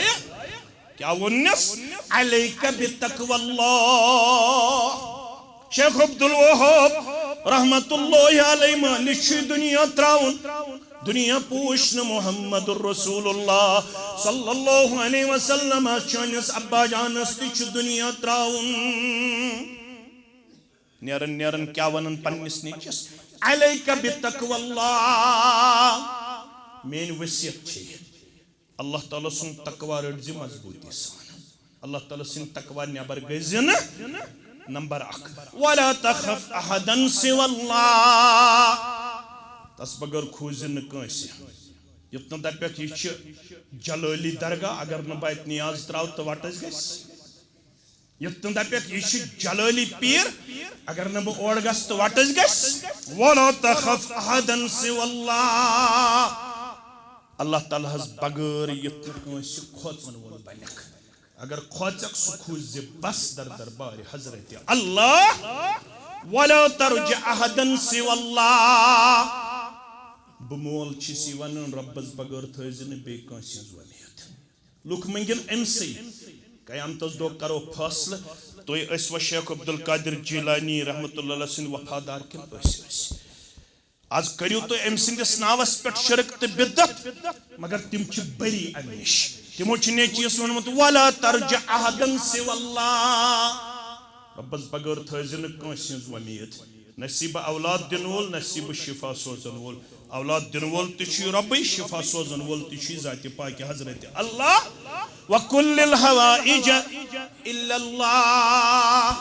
کیا ووٚننس؟ علیک بتقوی اللہ۔ شیخ عبدالوہاب رحمت اللہ علیہ مٲلِس چھُ دُنیا تراوُن۔ دُنیا پوٗچھ نہٕ محمد رسول اللہ صلی اللہ علیہ وسلم، چٲنِس ابا جانس تہِ چھُ دُنیا تراوُن۔ نیران نیران کیا ونان پننِس نیٚچوِس؟ علیک بتقوی اللہ۔ میٲنۍ وصیت چھِ یہِ۔ اللہ تعالیٰ سُنٛد تقوی رٔٹۍ زِ مضبوٗطی سان۔ اللہ تعالیٰ سٕنٛدِ تقوی نٮ۪بر گٔژھۍ زِ نہٕ۔ نمبر اکھ، ولا تخف احدا سوى اللہ۔ تس بغٲر کھوٗژ زِ نہٕ کٲنٛسہِ۔ یُتھ نہٕ دپکھ، یہِ چھِ جلٲلی درگاہ، اگر نہٕ بہٕ اتہِ نیاز تراوٕ تہٕ وٹس گژھِ۔ یُتھ نہٕ دپکھ، یہِ چھِ جلٲلی پیٖر، اگر نہٕ بہٕ اور گژھٕ تہٕ وٹس گژھِ۔ ولا تخف احدا سوى اللہ۔ اللہ تعالیٰ ہس بغٲر یُتھ نہٕ کٲنٛسہِ کھوژن وول بنکھ۔ اگر کھوژکھ، سُہ کھوژ زِ بس در دربارِ حضرت اللہ۔ ولا ترج احدا سوى اللہ۔ بہٕ مول چھُس یہِ ونان، رۄبس بغٲر تھٲوزِ نہٕ بیٚیہِ کٲنٛسہِ ہٕنٛز وۄمید۔ لُکھ منٛگن أمۍ سٕے۔ قیامتس دۄہ کرو فٲصلہٕ، تُہۍ ٲسوا شیخ عبدالقادر جیلانی رحمت اللہ علیہ سٕنٛدۍ وفادار کِنہٕ أسۍ ٲسۍ؟ از کٔرِو تُہۍ أمۍ سٕنٛدِس ناوس پٮ۪ٹھ شرک تہٕ بدعت، مگر تِم چھِ بری امہِ نِش۔ تِمو چھُ نیچوِس ووٚنمُت، ولا ترج احدا سوى اللہ۔ رۄبس بغٲر تھٲوزِ نہٕ کٲنٛسہِ ہٕنٛز وۄمید۔ نصیب اولاد دِنہٕ وول، نصیب شفا سوزن وول۔ اولاد دِنہٕ وول تہِ چھُے رۄبٕے، شفا سوزن وول تہِ چھُے ذاتِ پاکِ حضرت اللہ۔ وقل للحوائج الا اللہ۔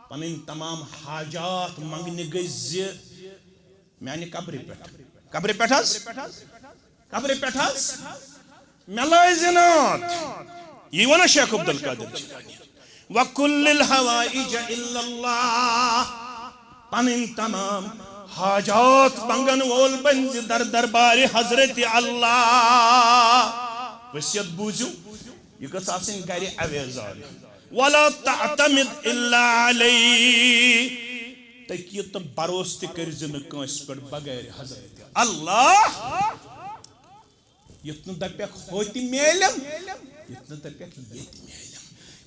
پنٕنۍ تمام حاجات منگنہِ گٔژھۍ زِ میانہِ قبرِ پٮ۪ٹھ۔ قبرِ پٮ۪ٹھ حظ؟ قبرِ پٮ۪ٹھ حظ؟ مےٚ لٲزِ ناد۔ یی وَنان شیخ عبدالقادر جیلانی۔ وقل للحوائج الا اللہ۔ پنٕنۍ تمام حاجات منگن وول بنزِ در دربارِ حضرت اللہ۔ وصیت بوٗزِو، یہِ گٔژھ آسٕنۍ گرِ اویزان۔ ولا تعتمد الا علیہ۔ تُہۍ کہِ تہٕ بروسہٕ تہِ کٔرۍ زِ نہٕ کٲنٛسہِ پٮ۪ٹھ بغیر حضرت اللہ۔ یُتھ نہٕ دپکھ ہوتہِ میلم، یُتھ نہٕ دپکھ ییٚتہِ میلم،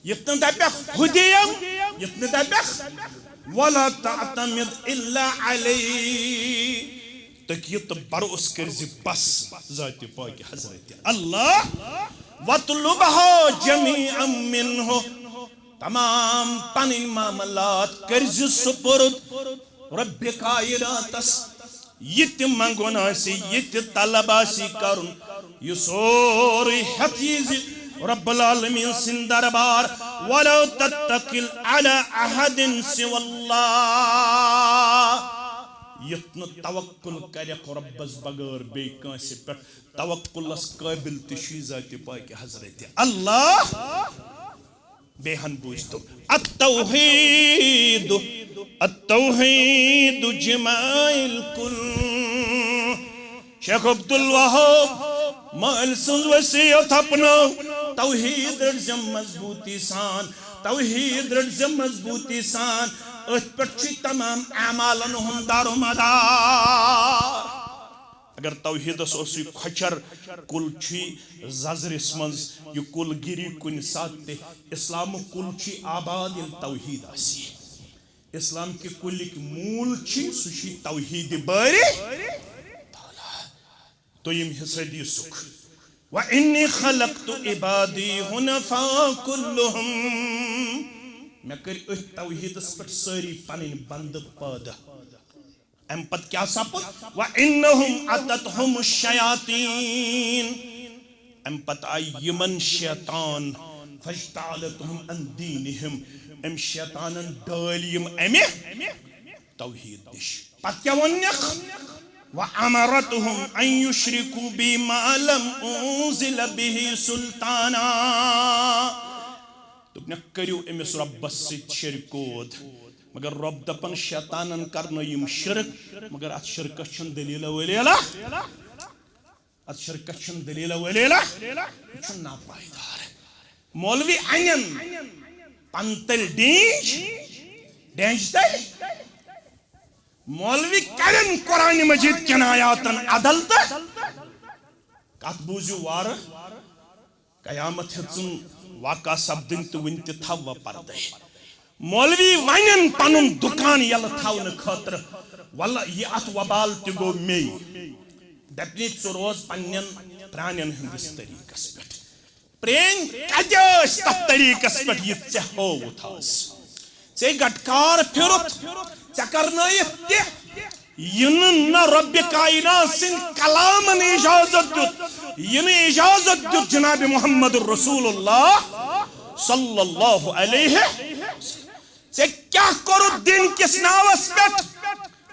یُتھ نہٕ دپکھ ہُہ دِیم، یُتھ نہٕ دپکھ ولا تعتمد الا علیہ۔ تُہۍ کہِ تہٕ بروسہٕ کٔرۍ زِ بس ذاتِ پاکِ حضرت اللہ۔ وطلبها جميعا منه۔ تمام پنٕنۍ معاملات کٔرۍ زِ سپرد رۄبِ کائناتس۔ یہِ تہِ منگُن آسہِ، یہِ تہِ طلب آسہِ کرُن، یہِ سورُے ہٮ۪تھ یی زِ رب العالمین سٕنٛدِ دربار۔ ولا تتکل علی احد سوى اللہ۔ یُتھ نہٕ توکل کرکھ رۄبس بغٲر بیٚیہِ کٲنٛسہِ پٮ۪ٹھ۔ توکلس قٲبل تہِ چھُے ذاتِ پاکِ حضرت اللہ۔ بیٚیہِ ہن بوٗزتو۔ التوحید، التوحید جماع الکل۔ شیخ عبدالوہاب مٲلۍ سٕنٛز وصیت اپنٲو۔ توحید رٔٹۍ زِ مضبوٗطی سان، توحید رٔٹۍ زِ مضبوٗطی سان۔ أتھۍ پٮ۪ٹھ چھُ تمام اعمالن ہُنٛد دارومدار۔ اگر توحیدس اوسُے کھۄچر، کُل چھُے ززرِس منٛز، یہِ کُل گِری کُنہِ ساتہٕ تہِ۔ اسلامُک کُل چھُے آباد ییٚلہِ توحید آسہِ۔ اسلام کہِ کُلِکۍ موٗل چھِ، سُہ چھُے توحید باری تعالیٰ۔ دوٚیِم حصہٕ حدیثُک۔ وَإِنِّي خَلَقْتُ عِبَادِي حُنَفَاءَ كُلَّهُمْ۔ مےٚ کٔرۍ أتھۍ توحیٖدس پٮ۪ٹھ سٲری پنٕنۍ بندٕ پٲدٕ۔ امہِ پتہٕ کیٛاہ سپُد؟ وَإِنَّهُمْ أَتَتْهُمُ الشَّيَاطِينُ۔ امہِ پتہٕ آیہِ یِمن شیطان، فَاجْتَالَتْهُمْ عَنْ دِينِهِمْ۔ أمۍ شیطانن ڈٲلۍ یِم امہِ توحیٖد نِش۔ پتہٕ کیٛاہ ووٚننکھ؟ وَأَمَرَتْهُمْ أَنْ يُشْرِكُوا بِي مَا لَمْ أُنْزِلْ بِهِ سُلْطَانًا۔ دوٚپنکھ، کٔرِو أمِس رۄبس سۭتۍ شرکوت۔ مگر رۄب دپان، شیطانن کرنٲیِم شرک، مگر اتھ شرکس چھنہٕ دلیلہ ولیلہ۔ اتھ شرکس چھنہٕ دلیلہ ولیلہ، یہِ چھُ ناپائیدار۔ مولوی انن پنتل ڈینج، ڈینج تل۔ مولوی کرن قرآن مجید کٮ۪ن آیاتن عدل تہٕ کتھ بوٗزِو وارٕ۔ قیامت ہیٚژٕن واقع سپدٕنۍ تہٕ وُنہِ تہِ تھاوٕ پردے۔ مولوی ونن پنُن دُکان یلہٕ تھاونہٕ خٲطرٕ، ولہٕ یہِ اتھ وبال تہِ گوٚو مے۔ دپنہِ، ژٕ روز پننٮ۪ن پرانٮ۪ن ہٕنٛدِس طریٖقس پٮ۪ٹھ۔ پرٛٲنۍ کتہِ ٲسۍ تتھ طریٖقس پٮ۪ٹھ یہِ ژےٚ ہووُتھ از؟ ژےٚ گٹکار پھِرُتھ، ژےٚ کرنٲیِتھ تہِ یہِ نہٕ نہ رۄبِ کائنات سٕنٛدۍ کلامن اجازت دیُت، یہِ نہٕ اجازت دیُت جناب محمد رسول اللہ صلی اللہ علیہ۔ ژےٚ کیٛاہ کوٚرُتھ دین کِس ناوس پٮ۪ٹھ؟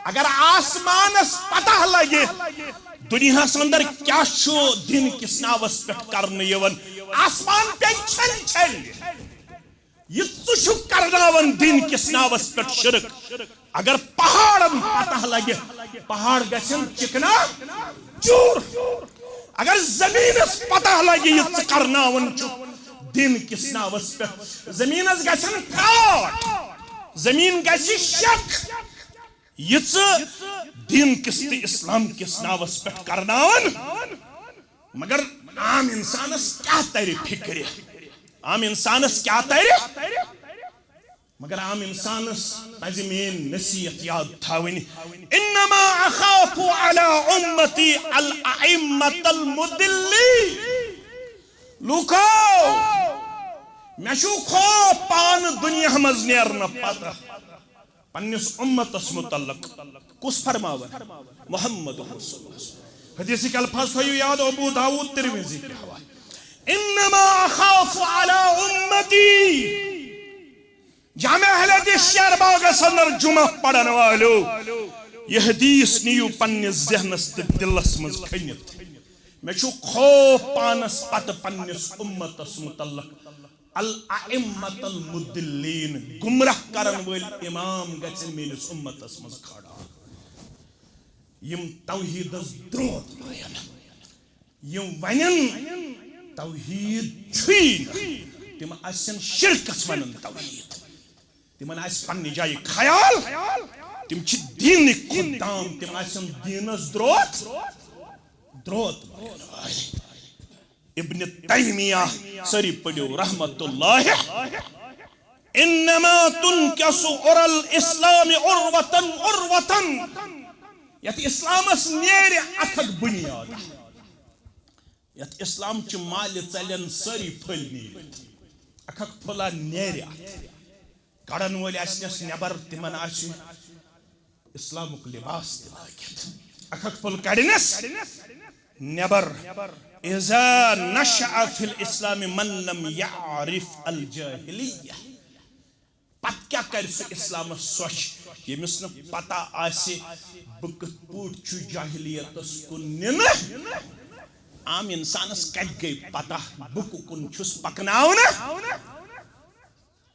اگر آسمانس پتہ لگہِ دُنیاہس اندر کیٛاہ چھُ دین کِس ناوس پٮ۪ٹھ کرنہٕ یِوان، آسمان پیٚیہِ چھٔلۍ چھٔلۍ۔ یہِ ژٕ چھُکھ کرناوان دین کِس ناوس پٮ۪ٹھ شرک۔ اگر پہاڑن پتہ لگہِ، پہاڑ گژھن چکنا چور۔ اگر زمینس پتہ لگہِ، یہِ ژٕ کرناوان چھُکھ دین کِس ناوس پٮ۪ٹھ، زمینس گژھن پھاٹ، زمین گژھِ شک۔ یہِ ژٕ دین کِس تہٕ اسلام کِس ناوس پٮ۪ٹھ کرناوان، مگر عام انسانس کیٛاہ ترِ فکرِ؟ عام انسانس کیٛاہ ترِ؟ مگر عام انسانس پزِ میٲنۍ نصیحت یاد تھاوٕنۍ، انما اخاف علی امتی الائمة المضلین۔ لوکو، مےٚ چھُ خوف پانہٕ دُنیا منٛز نیرنہٕ پتہٕ پننِس اُمتس متعلق۔ کُس فرماوان؟ محمد رسول اللہ۔ حدیثٕکۍ الفاظ تھٲیِو یاد، ابو داؤد، ترمذی کہِ حوالہٕ۔ انما اخاف علی امتی۔ جامع اہل حدیث شیر باغس اندر جمعہ پرن والو، یہِ حدیث نِیِو پننِس ذہنس تہٕ دلس منٛز کھٔنِتھ۔ مےٚ چھُ خوف پانس پتہٕ پننِس اُمتس متعلق۔ الائمة المضلین، گمراہ کرن وٲلۍ امام گژھن میٲنِس اُمتس منٛز کھڑا۔ یِم توحیدس درود وایَن، یِم ونن توحید چھُے نہٕ، تِم آسن شرکس ونان توحید۔ تِمن آسہِ پننہِ جایہِ خیال، تِم چھِ دیٖنٕکۍ خدام، تِم آسن دیٖنس درود، درود ونن وٲلۍ۔ ابن تیمیہ، سٲری پٔرِو، رحمت اللہ، انما تنکس عرى الاسلام عروة عروة۔ یتھ اسلامس نیرِ اکھ اکھ بنیاد، یتھ اسلام چہِ مالہِ ژلن سٲری پھٔلۍ نیٖرِتھ، اکھ اکھ پھٔلا نیرِ اتھ۔ کڑن وٲلۍ آسنس نٮ۪بر، تِمن آسہِ اسلامُک لباس تہِ لٲگِتھ۔ اکھ اکھ پھوٚل کڑنس نٮ۪بر۔ اذا نشأ في الاسلام من لم يعرف الجاہلیہ۔ پتہٕ کیٛاہ کرِ سُہ اسلامس سۄچھ، ییٚمِس نہٕ پتہ آسہِ بہٕ کِتھ پٲٹھۍ چھُ جاہلیتس کُن نِنہٕ؟ عام انسانس کتہِ گٔے پتہ بہٕ کُکُن چھُس پکناونہٕ؟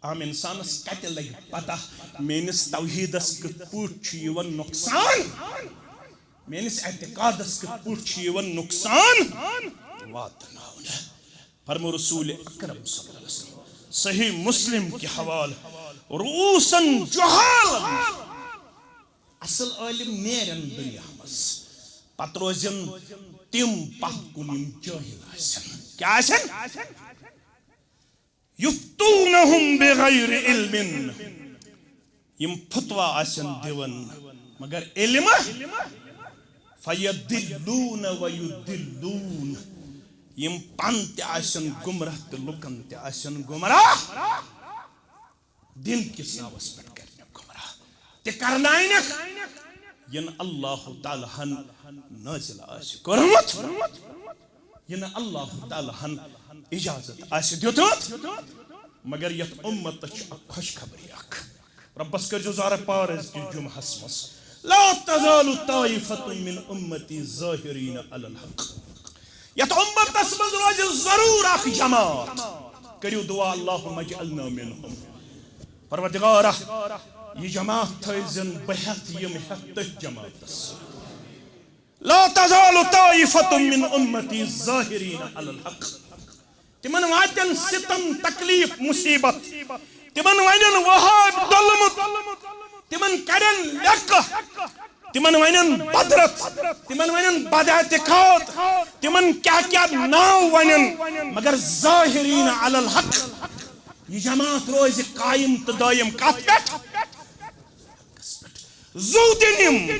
عام انسانس کتہِ لگہِ پتہ میٲنِس توحیدس کِتھ پٲٹھۍ چھُ یِوان نقصان، میٲنِس اعتقادس کِتھ پٲٹھۍ چھُ یِوان نقصان واتناونہٕ؟ فرمو رسول اکرم صلی اللہ علیہ وسلم، صحیح مسلم کہِ حوالہٕ، رؤوساً جہالاً، اصل عٲلم نیرن دُنیا منٛز، پتہٕ روزن تِم پتھ کُن یِم جٲہل آسن۔ کیٛاہ آسن؟ یفتونہم بغیر علم، یِم فتویٰ آسن دِوان مگر علم، فیضلون ویضلون، یِم پانہٕ تہِ آسن گمراہ تہٕ لُکن تہِ آسن گمراہ۔ دین کِس ناوس پٮ۪ٹھ کرنہِ گمراہ تہِ کرناونکھ، یہِ نہٕ اللہ تعالیٰ ہن نٲزِل آسہِ کوٚرمُت، یہِ نہٕ اللہ تعالیٰ ہن اجازت آسہِ دیُتمُت، مگر یتھ امتس چھِ اکھ خوشخبری اکھ۔ رۄبس کٔرۍزیو زارٕ پار أزکِس جمعہس منٛز، لا تزال طائفة من امتی ظاہرین علی الحق۔ یتھ امتس منٛز روزِ ضرور اکھ جماعت۔ کٔرِو دعا، اللہم اجعلنا منہم۔ پروردگارا، یہِ جماعت تھٲوزٮ۪ن بہٕ ہٮ۪تھ، یِم ہٮ۪تھ تٔتھۍ جماعتس سۭتۍ۔ لا تزال طائفة من امتی ظاہرین علی الحق۔ تِمن واتن ستم، تکلیف، مصیبت۔ تِمن ونن وہاب ڈوٚلمُت۔ تِمن کرن لیکہٕ۔ تِمن ونن بدرت۔ تِمن ونن بداعتقاد۔ تِمن کیاہ کیاہ ناو ونن۔ مگر ظاہرین علی الحق۔ یہِ جماعت روزِ قائم تہٕ دائم۔ کتھ پٮ۪ٹھ؟ زُو دِنۍ یِم۔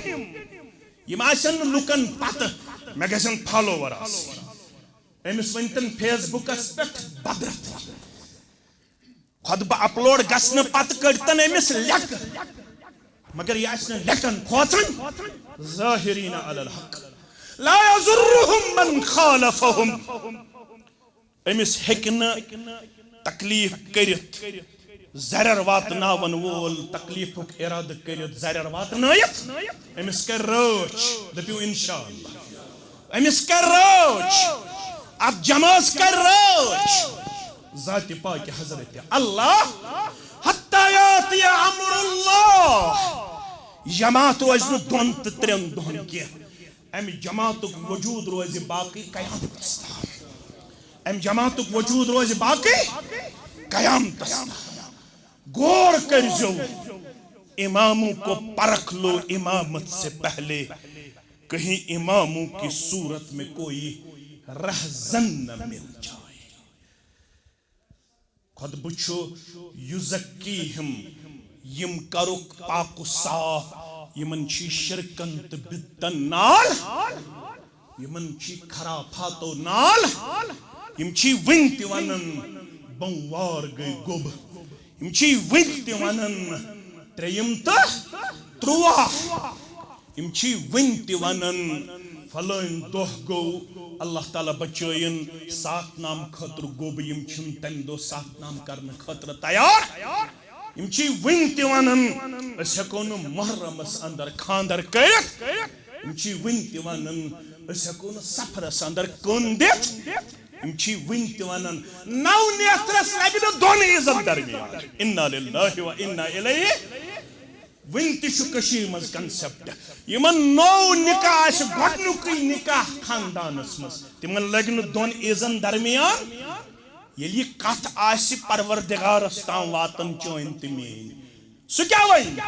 یِم آسن نہٕ لُکن پتہٕ، مےٚ گژھن follower آسٕنۍ۔ أمِس ؤنۍتن Facebookس پٮ۪ٹھ بدرت۔ خطبہٕ upload گژھنہٕ پتہٕ کٔڑتن أمِس لیکہٕ۔ مگر یہِ آسہِ نہٕ لیکن کھوژان۔ ظاہرین علی الحق۔ لا یضرهم من خالفهم۔ أمِس ہیٚکہِ نہٕ تکلیف کٔرِتھ، ضرر واتناون وول تکلیفُک ارادٕ کٔرِتھ، ضرر واتنٲیِتھ۔ أمِس کرِ رٲچھ، دٔپِو انشاءاللہ۔ أمِس کرِ رٲچھ، اتھ جمٲژ کرِ رٲچھ ذاتِ پاکِ حضرت اللہ۔ حتی یاتی امر اللہ۔ جماعت روزِ نہٕ دۄن تہٕ ترٛٮ۪ن دۄہن کینٛہہ۔ امہِ جماعتُک وجود روزِ باقی قیامتس تام۔ امہِ جماعتُک وجود روزِ باقی قیامتس تام۔ غور کٔرۍزیو، اماموں کو پرکھ لو، امامت سے پہلے کہیں اماموں کی صورت میں کوئی رہزن نہ مل جائے۔ خطبہٕ چھُ یُزکیہم، یِم کرُکھ پاک و صاف، یِمن چھی شرکن تہٕ بدتن نال، یِمن چھی خرافاتو نال، یِم چھی وٕنہِ تہِ ونان بموار گٔے گوٚب، یِم چھی وٕنہِ تہِ ونان ترٛیٚیِم تہٕ تُرٛواہ۔ یِم چھی وٕنہِ تہِ ونان، فلٲنۍ دۄہ گوٚو، اللہ تعالیٰ بچٲیِن، ساتھ نام خٲطرٕ گوٚو بہٕ، یِم چھِنہٕ تمہِ دۄہ ساتھ نام کرنہٕ خٲطرٕ تیار۔ یِم چھی وٕنہِ تہِ ونان، أسۍ ہٮ۪کو نہٕ محرمس اندر خاندر کٔرِتھ۔ یِم چھی وٕنہِ تہِ ونان، أسۍ ہٮ۪کو نہٕ سفرس اندر کُن دِتھ۔ یِم چھی وٕنہِ تہِ ونان، نو نیتھرس لگہِ نہٕ دۄن عیٖزن درمیان۔ انا للہ و انا الیہ۔ وٕنہِ تہِ چھُ کٔشیٖرِ منٛز concept، یِمن نوٚو نکاح آسہِ، گۄڈٕنیُکُے نکاح خاندانس منٛز، تِمن لگہِ نہٕ دۄن عیٖزن درمیان۔ ییٚلہِ یہِ کتھ آسہِ پروردگارس تام واتان چٲنۍ تہٕ میٲنۍ، سُہ کیٛاہ وَنہِ؟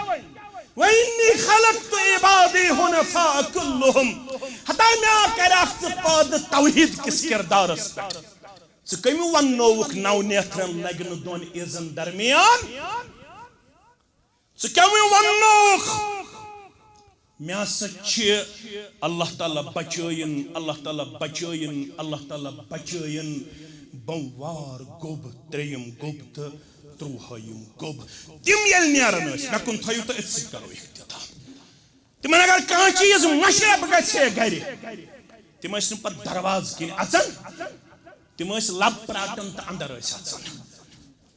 وَإِنِّي خَلَقْتُ عِبَادِي حُنَفَاءَ كُلَّهُمْ۔ ہتا مےٚ کریکھ ژٕ پٲدٕ توحید کِس کردارس پٮ۪ٹھ۔ ژٕ کٔمۍ وننووُکھ نو نیتھرن لگہِ نہٕ دۄن عیٖزن درمیان؟ ژٕ کٔمۍ وننووُکھ؟ مےٚ ہسا چھِ اللہ تعالیٰ بچٲیِن، اللہ تعالیٰ بچٲیِن، اللہ تعالیٰ بچٲیِن بموار گوٚب، ترٛیٚیِم گوٚب تہٕ تُرٛوہٲیِم گوٚب۔ تِم ییٚلہِ نیران ٲسۍ، مےٚ کُن تھٲیِو تہٕ أتھۍ سۭتۍ کرو اختتام۔ تِمن اگر کانٛہہ چیٖز مشرف گژھِ ہے گرِ، تِم ٲسۍ نہٕ پتہٕ دروازٕ کِنۍ اژان، تِم ٲسۍ لب پراٹان تہٕ اندر ٲسۍ اژان۔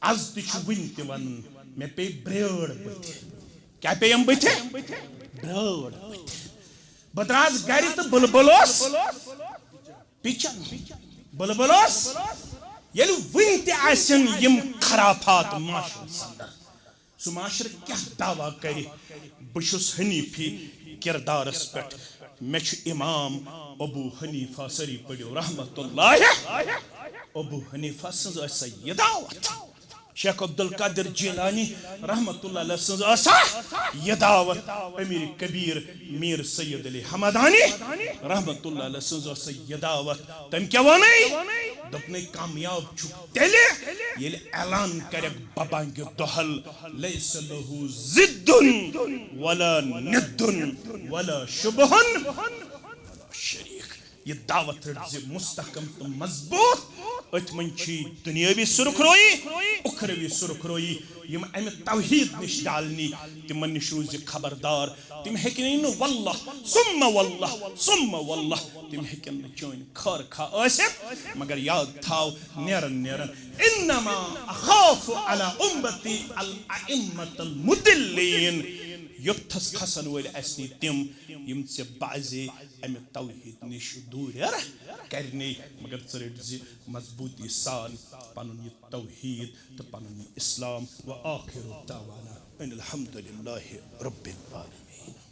از تہِ چھُ وُنہِ تہِ ونان، مےٚ پیٚیہِ برٛٲر بٕتھِ۔ کیٛاہ پیٚیم بٕتھِ؟ برٛٲر بٕتھِ۔ بہٕ درٛاس گرِ تہٕ بُلبُل اوس پِچان۔ بُلبُل اوس، ییٚلہِ وُنہِ تہِ آسن یِم خرافات معاشرس اندر، سُہ معاشرٕ کیٛاہ دعویٰ کرِ، بہٕ چھُس حنیفی کردارس پٮ۪ٹھ، مےٚ چھُ امام ابو حنیفہ، سٲری پٔرِو رحمت اللہ، ابو حنیفہ سٕنٛز ٲس سۄ یہِ دعوت۔ شیخ عبدالقادر جیلانی رحمت اللہ علیہ سٕنٛز ٲس سۄ یہِ دعوت۔ امیر کبیر میر سید علی حمدانی رحمت اللہ علیہ سٕنٛز ٲس سۄ یہِ دعوت۔ تٔمۍ کیٛاہ ووٚنُے؟ دوٚپنَے، کامیاب چھُکھ تیٚلہِ، ییٚلہِ اعلان کرکھ ببانگِ دۄہل، لیس لہ ضد ولا ند ولا شبہ ولا شریک۔ یہ دعوت رٔٹۍ زِ مستحکم تہٕ مضبوط۔ أتھۍ منٛز چھِ دنیاوی سرخرویی، اخروی سرخرویی۔ یِم امہِ توحید نِش ڈالنی، تِمن نِش روٗزِ خبردار۔ تِم ہیٚکن نہٕ واللہ ثم واللہ ثم واللہ، تِم ہیٚکن نہٕ چٲنۍ خٲر خواہ ٲسِتھ۔ مگر یاد تھاو، نیرن نیرن، انما اخاف علی امتی الائمة المضلین۔ یوٚتھس کھسن وٲلۍ آسنی تِم، یِم ژےٚ بعضے امہِ توحید نِش دوٗریر کرنی، مگر ژٕ رٔٹۍ زِ مضبوٗطی سان پنُن یہِ توحید تہٕ پنُن یہِ اسلام۔ وآخر دعوانا ان الحمد للہ رب العالمین۔